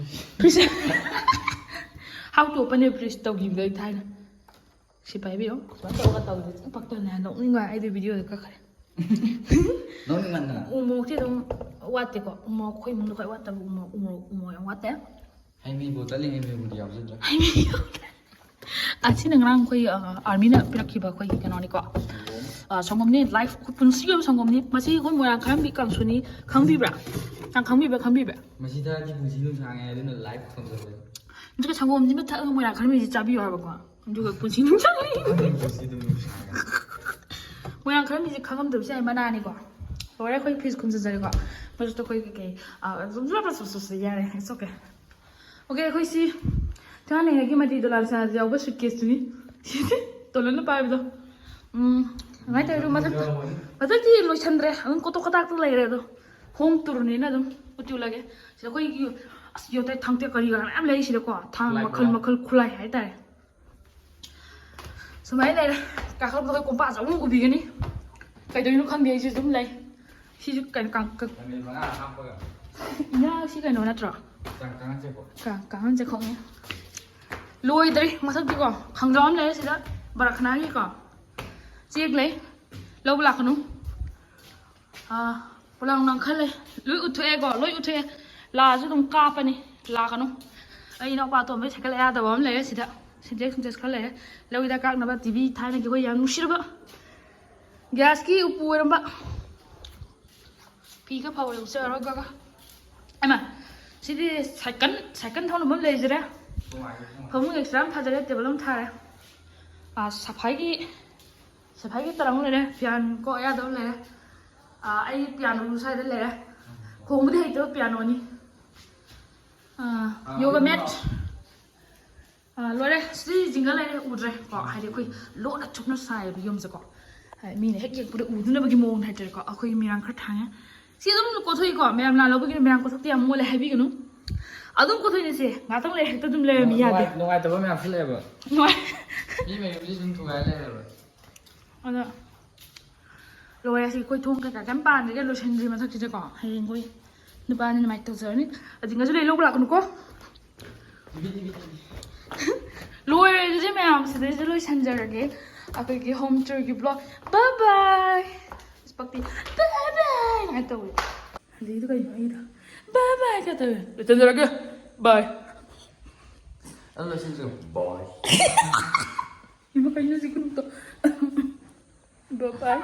fridge. How to open a fridge ꯇꯧꯈꯤꯕꯗꯣ ꯑꯩ ꯊꯥꯏꯅ꯫ ꯁꯤ ꯄꯥꯏꯕꯤꯌꯨ꯫ ꯁꯨꯃꯥꯏꯅ ꯇꯧꯔꯒ ꯇꯧꯔꯤꯁꯦ꯫ ꯄꯛꯇꯅ ꯅꯣꯛꯅꯤꯡꯕ꯫ ꯑꯩꯗꯤ video ꯗ ꯀꯛꯈ꯭ꯔꯦ꯫ ꯅꯣꯛꯅꯤꯡꯃꯟꯗꯅ꯫ ꯎ ꯃꯣꯔꯣꯛꯇꯤ ꯑꯗꯨꯝ ꯋꯥꯠꯇꯦꯀꯣ꯫ ꯎ ꯃꯣꯔꯣꯛ ꯑꯩꯈꯣꯏ ꯏꯃꯨꯡꯗ ꯈ꯭ꯋꯥꯏ ꯋꯥꯠꯇꯕ ꯎ ꯃꯣꯔꯣꯛ, ꯎ ꯃꯣꯔꯣꯛ ꯌꯥꯝ ꯋꯥꯠꯇꯦ꯫ ꯍꯩ ꯃꯍꯤꯕꯨ ꯇꯠꯂꯤ, ꯍꯩ ꯃꯍꯤꯕꯨꯗꯤ ꯌꯥꯎꯖꯗ꯭ꯔꯦ꯫ ꯍꯩ ꯃꯍꯤ ꯌꯥꯎꯗ꯭ꯔꯦ꯫ ꯑꯁꯤꯅ ꯉꯔꯥꯡ ꯑꯩꯈꯣꯏ, ꯑ, army ꯅ ꯄꯤꯔꯛꯈꯤꯕ ꯑꯩꯈꯣꯏꯒꯤ ꯀꯩꯅꯣꯅꯤꯀꯣ꯫ ꯑ, ꯁꯪꯒꯣꯝꯅꯤ꯫ Life ꯑꯩꯈꯣꯏ ꯄꯨꯟꯁꯤꯒꯤ ꯑꯣꯏꯕ ꯁꯪꯒꯣꯝꯅꯤ꯫ ꯃꯁꯤ ꯑꯩꯈꯣꯏ ꯃꯣꯏꯔꯥꯡ ꯈꯔꯝꯕꯤ ꯀꯥꯡꯁꯨꯅꯤ꯫ ꯈꯪꯕꯤꯕ꯭ꯔꯥ? ꯅꯪ ꯈꯪꯕꯤꯕ꯭ꯔꯥ? ꯈꯪꯕꯤꯕ꯭ꯔꯥ? ꯃꯁꯤ ꯊꯛꯑꯗꯤ ꯄꯨꯟꯁꯤ ꯑꯗꯨꯝ ꯁꯥꯡꯉꯦ, ꯑꯗꯨꯅ life ꯊꯝꯖꯜꯂꯦ꯫ ꯑꯗꯨꯒ ꯁꯪꯒꯣꯝꯁꯤꯃ ꯊꯛꯑꯒ ꯃꯣꯏꯔꯥꯡ ꯈꯔꯝꯕꯤꯁꯤ ꯆꯥꯕꯤꯌꯨ ꯍꯥꯏꯕꯀꯣ꯫ ꯑꯗꯨꯒ ꯄꯨꯟꯁꯤ ꯑꯗꯨꯝ ꯁꯥꯡꯉꯦ꯫ ꯑꯗꯨꯅ ꯄꯨꯟꯁꯤ ꯑꯗꯨꯝ ꯁꯥꯡꯉꯦ꯫ ꯃꯣꯏꯔꯥꯡ ꯈꯔꯝꯕꯤꯁꯦ ꯈꯪꯉꯝꯗꯕꯁꯨ ꯌꯥꯏ, ꯃꯅꯥꯅꯤꯀꯣ꯫ ꯂꯣꯏꯔꯦ, ꯑꯩꯈꯣꯏ ꯐ꯭ꯔꯤꯖ ꯈꯨꯝꯖꯤꯟꯖꯔꯦꯀꯣ꯫ ꯃꯊꯛꯇ ꯑꯩꯈꯣꯏ ꯀꯩꯀꯩ, ꯑ, ꯑꯗꯨꯝ ꯌꯥꯔꯦ, it's okay꯫ Okay, ꯑꯩꯈꯣꯏ ꯁꯤ ꯊꯥꯏꯅꯉꯩꯒꯤ ꯃꯇꯤ ꯗꯣꯂꯥꯟ ꯁꯥꯟꯅꯕꯗ ꯌꯥꯎꯕ suitcase ꯇꯨꯅꯤ꯫ ꯇꯣꯂꯟꯅ ꯄꯥꯏꯕꯗꯣ꯫ ꯎꯝ, ꯑꯗꯨꯃꯥꯏꯅ ꯇꯧꯔꯦ꯫ ꯑꯗꯨ ꯃꯊꯛꯇ, ꯃꯊꯛꯇꯤ ꯂꯣꯏꯁꯟꯗ꯭ꯔꯦ, ꯑꯗꯨꯝ ꯀꯣꯇꯣꯛ ꯀꯇꯥꯛꯇ ꯂꯩꯔꯦ꯫ ꯑꯗꯣ home tour ꯅꯤꯅ ꯑꯗꯨꯝ ꯎꯠꯂꯒꯦ꯫ ꯁꯤꯗ ꯑꯩꯈꯣꯏꯒꯤ, ꯑꯁ, ꯌꯣꯠꯇꯩ ꯊꯥꯡ ꯇꯦꯛ ꯀꯔꯤ ꯀꯔꯥ ꯃꯌꯥꯝ ꯂꯩ ꯁꯤꯗꯀꯣ꯫ ꯊꯥꯡ ꯈꯨꯠꯂꯥꯏ, ꯃꯈꯜ ꯈꯨꯠꯂꯥꯏ꯫ ꯃꯈꯜ ꯈꯨꯠꯂꯥꯏ ꯍꯥꯏꯇꯥꯔꯦ꯫ ꯁꯨꯃꯥꯏꯅ ꯂꯩꯔꯦ꯫ ꯀꯥꯈꯠꯂꯛꯄꯗ ꯑꯩꯈꯣꯏ ꯀꯣꯝꯄꯥꯁ ꯑꯃꯨꯛ ꯎꯕꯤꯒꯅꯤ꯫ ꯀꯩꯗꯧꯔꯤꯅꯣ ꯈꯪꯗꯦ, ꯑꯩꯁꯨ ꯑꯗꯨꯝ ꯂꯩ꯫ ꯁꯤꯁꯨ ꯀꯩꯅꯣ, ꯀꯥꯡ-, ꯀ-, ꯅꯨꯃꯤꯠ ꯃꯉꯥ ꯍꯥꯞꯄꯒ꯫ ꯏꯌꯥ, ꯁꯤ ꯀꯩꯅꯣ ꯅꯠꯇ꯭ꯔꯣ? ꯀꯥꯡ-, ꯀꯥꯡꯈꯟ ꯆꯦꯈꯣꯛ꯫ ꯀꯥꯡ-, ꯀꯥꯡꯈꯟ ꯆꯦꯈꯣꯛꯅꯦ꯫ ꯂꯣꯏꯗ꯭ꯔꯤ꯫ ꯃꯊꯛꯇꯤꯀꯣ, ꯈꯪꯖꯥꯎ ꯑꯃ ꯂꯩꯔꯦ ꯁꯤꯗ, ꯕꯔꯥꯈꯅꯥꯒꯤꯀꯣ꯫ ꯆꯦꯛ ꯂꯩ꯫ ꯂꯧꯕ ꯂꯥꯛꯀꯅꯨ꯫ ꯄꯣꯂꯥꯡ ꯂꯥꯡꯈꯠꯂꯦ꯫ ꯂꯣꯏ ꯎꯠꯊꯣꯛꯑꯦꯀꯣ, ꯂꯣꯏ ꯎꯠꯊꯣꯛꯑꯦ꯫ ꯂꯥꯁꯨ ꯑꯗꯨꯝ ꯀꯥꯞꯄꯅꯤ, ꯂꯥꯛꯀꯅꯨ꯫ ꯑꯩ ꯏꯅꯥꯎꯄꯥ ꯑꯇꯣꯝꯕꯩ ꯁꯥꯏꯀꯜ ꯑꯌꯥꯗꯕ ꯑꯃ ꯂꯩꯔꯦ ꯁꯤꯗ꯫ ꯁꯤꯟꯇꯦꯛꯁ ꯅꯨꯡꯇꯦꯛꯁ ꯈꯔ ꯂꯩꯔꯦ꯫ ꯂꯧ ꯍꯤꯗꯥꯛ ꯀꯥꯞꯅꯕ ꯇꯤꯚꯤ ꯊꯥꯏꯅꯒꯤ ꯑꯩꯈꯣꯏ ꯌꯥꯝ ꯅꯨꯡꯁꯤꯔꯕ ꯒ꯭ꯌꯥꯁꯀꯤ ꯎꯄꯨ ꯑꯣꯏꯔꯝꯕ꯫ ꯐꯤ ꯈꯔ ꯐꯧꯔꯦ ꯎꯆꯔꯒ꯫ ꯑꯩꯃ, ꯁꯤꯗꯤ ꯁꯥꯏꯀꯜ, ꯁꯥꯏꯀꯜ ꯊꯧꯅꯕ ꯑꯃ ꯂꯩꯖꯔꯦ꯫ ꯐꯃꯨꯡ ꯑꯦꯛꯁꯇ꯭ꯔꯥ ꯑꯃ ꯊꯥꯖꯔꯦ, ꯇꯦꯕꯜ ꯑꯃ ꯊꯥꯔꯦ꯫ ꯑꯥ, ꯁꯐꯥꯏꯒꯤ, ꯁꯐꯥꯏꯒꯤ ꯇꯔꯥ ꯑꯃ ꯂꯩꯔꯦ, ꯐꯤꯌꯥꯟ ꯀꯣ ꯑꯌꯥꯗꯕ ꯑꯃ ꯂꯩꯔꯦ꯫ ꯑꯥ, ꯑꯩ ꯄꯤꯌꯥꯅꯣ ꯁ꯭ꯋꯥꯏꯗ ꯂꯩꯔꯦ꯫ ꯈꯣꯡꯕꯗꯤ ꯍꯩꯇꯕ ꯄꯤꯌꯥꯅꯣꯅꯤ꯫ ꯑꯥ, ꯌꯣꯒꯥ ꯃꯦꯠ꯫ ꯑꯥ, ꯂꯣꯏꯔꯦ꯫ ꯁꯤ ꯖꯤꯡꯒ ꯂꯩꯔꯦ, ꯎꯗ꯭ꯔꯦ ꯀꯣ, ꯍꯥꯏꯗꯤ ꯑꯩꯈꯣꯏ ꯂꯣꯟꯅ ꯆꯨꯞꯅ ꯁꯥꯏꯌꯦꯕ ꯌꯨꯝꯁꯦꯀꯣ꯫ ꯍꯥꯏꯗꯤ ꯃꯤꯅ ꯍꯦꯛ ꯌꯦꯡꯕꯗ ꯎꯗꯅꯕꯒꯤ ꯃꯑꯣꯡꯗ ꯍꯥꯏꯇꯥꯔꯦꯀꯣ꯫ ꯑꯩꯈꯣꯏ ꯃꯤꯔꯥꯡ ꯈꯔ ꯊꯥꯡꯉꯦ꯫ ꯁꯤ ꯑꯗꯨꯝ ꯀꯣꯊꯣꯛꯏꯀꯣ, ꯃꯌꯥꯝ ꯂꯥꯟ ꯂꯧꯕꯒꯤꯅꯦ, ꯃꯤꯔꯥꯡ ꯀꯣꯊꯣꯛꯇ ꯌꯥꯝ ꯃꯣꯠꯂꯦ ꯍꯥꯏꯕꯤꯒꯅꯨ꯫ ꯑꯗꯨꯝ ꯀꯣꯊꯣꯛꯏꯅꯦ ꯁꯦ, ꯉꯥꯛꯇꯪ ꯂꯩꯔ ꯍꯦꯛꯇ ꯑꯗꯨꯝ ꯂꯩꯔꯝꯃꯤ, ꯌꯥꯗꯦ꯫ ꯅꯨꯡꯉꯥꯏ-, ꯅꯨꯡꯉꯥꯏꯇꯕ ꯃꯌꯥꯝꯁꯨ ꯂꯩꯌꯦꯕ꯫ ꯅꯨꯡꯉꯥꯏ꯫ ꯃꯤ ꯃꯌꯨꯝꯁꯤ ꯑꯗꯨꯝ ꯊꯨꯒꯥꯏ ꯂꯩꯔꯦꯕ꯫ ꯑꯗꯣ ꯂꯣꯏꯔꯦ꯫ ꯁꯤ ꯑꯩꯈꯣꯏ ꯊꯣꯡ ꯀꯩꯀꯥ ꯀꯩꯝ ꯄꯥꯟꯗ꯭ꯔꯤꯒ ꯂꯣꯏꯁꯟꯗ꯭ꯔꯤ ꯃꯊꯛꯁꯤꯗꯀꯣ꯫ ꯍꯌꯦꯡ ꯑꯩꯈꯣꯏ ꯅꯨꯄꯥꯅꯤꯅ ꯃꯥꯏ ꯇꯧꯖꯔꯅꯤ꯫ ꯑꯗꯨ ꯉꯁꯤ ꯂꯣꯏ ꯂꯧꯕ ꯂꯥꯛꯀꯅꯨꯀꯣ꯫ ꯂꯣꯏꯔꯦ ꯑꯗꯨꯗꯤ ꯃꯌꯥꯝ ꯁꯤꯗꯩꯁꯤꯗ ꯂꯣꯏꯁꯟꯖꯔꯒꯦ ꯑꯩꯈꯣꯏꯒꯤ ꯍꯣꯝ ꯇꯨꯔꯒꯤ ꯕ꯭ꯂꯣꯒ꯫ ꯕꯥꯏ ꯕꯥꯏ꯫ ꯄꯛꯇꯤ ꯕꯥꯏ ꯕꯥꯏ ꯀꯥꯏꯅ ꯇꯧꯋꯦ꯫ ꯑꯗꯩꯗꯤ ꯀꯩꯅꯣ ꯑꯩꯗꯣ ꯕꯥꯏ ꯕꯥꯏ ꯀꯥꯏ ꯇꯧꯋꯦ꯫ ꯂꯣꯏꯁꯟꯖꯔꯒꯦ꯫ ꯕꯥꯏ꯫ ꯑꯗꯨ ꯂꯣꯏꯁꯟꯖꯔꯒꯦ꯫ ꯕꯥꯏ꯫ ꯏꯃꯥ ꯀꯩꯅꯣ ꯁꯤ ꯈꯨꯅꯣꯛꯇꯣ꯫ ꯕꯥꯏ ꯕꯥꯏ꯫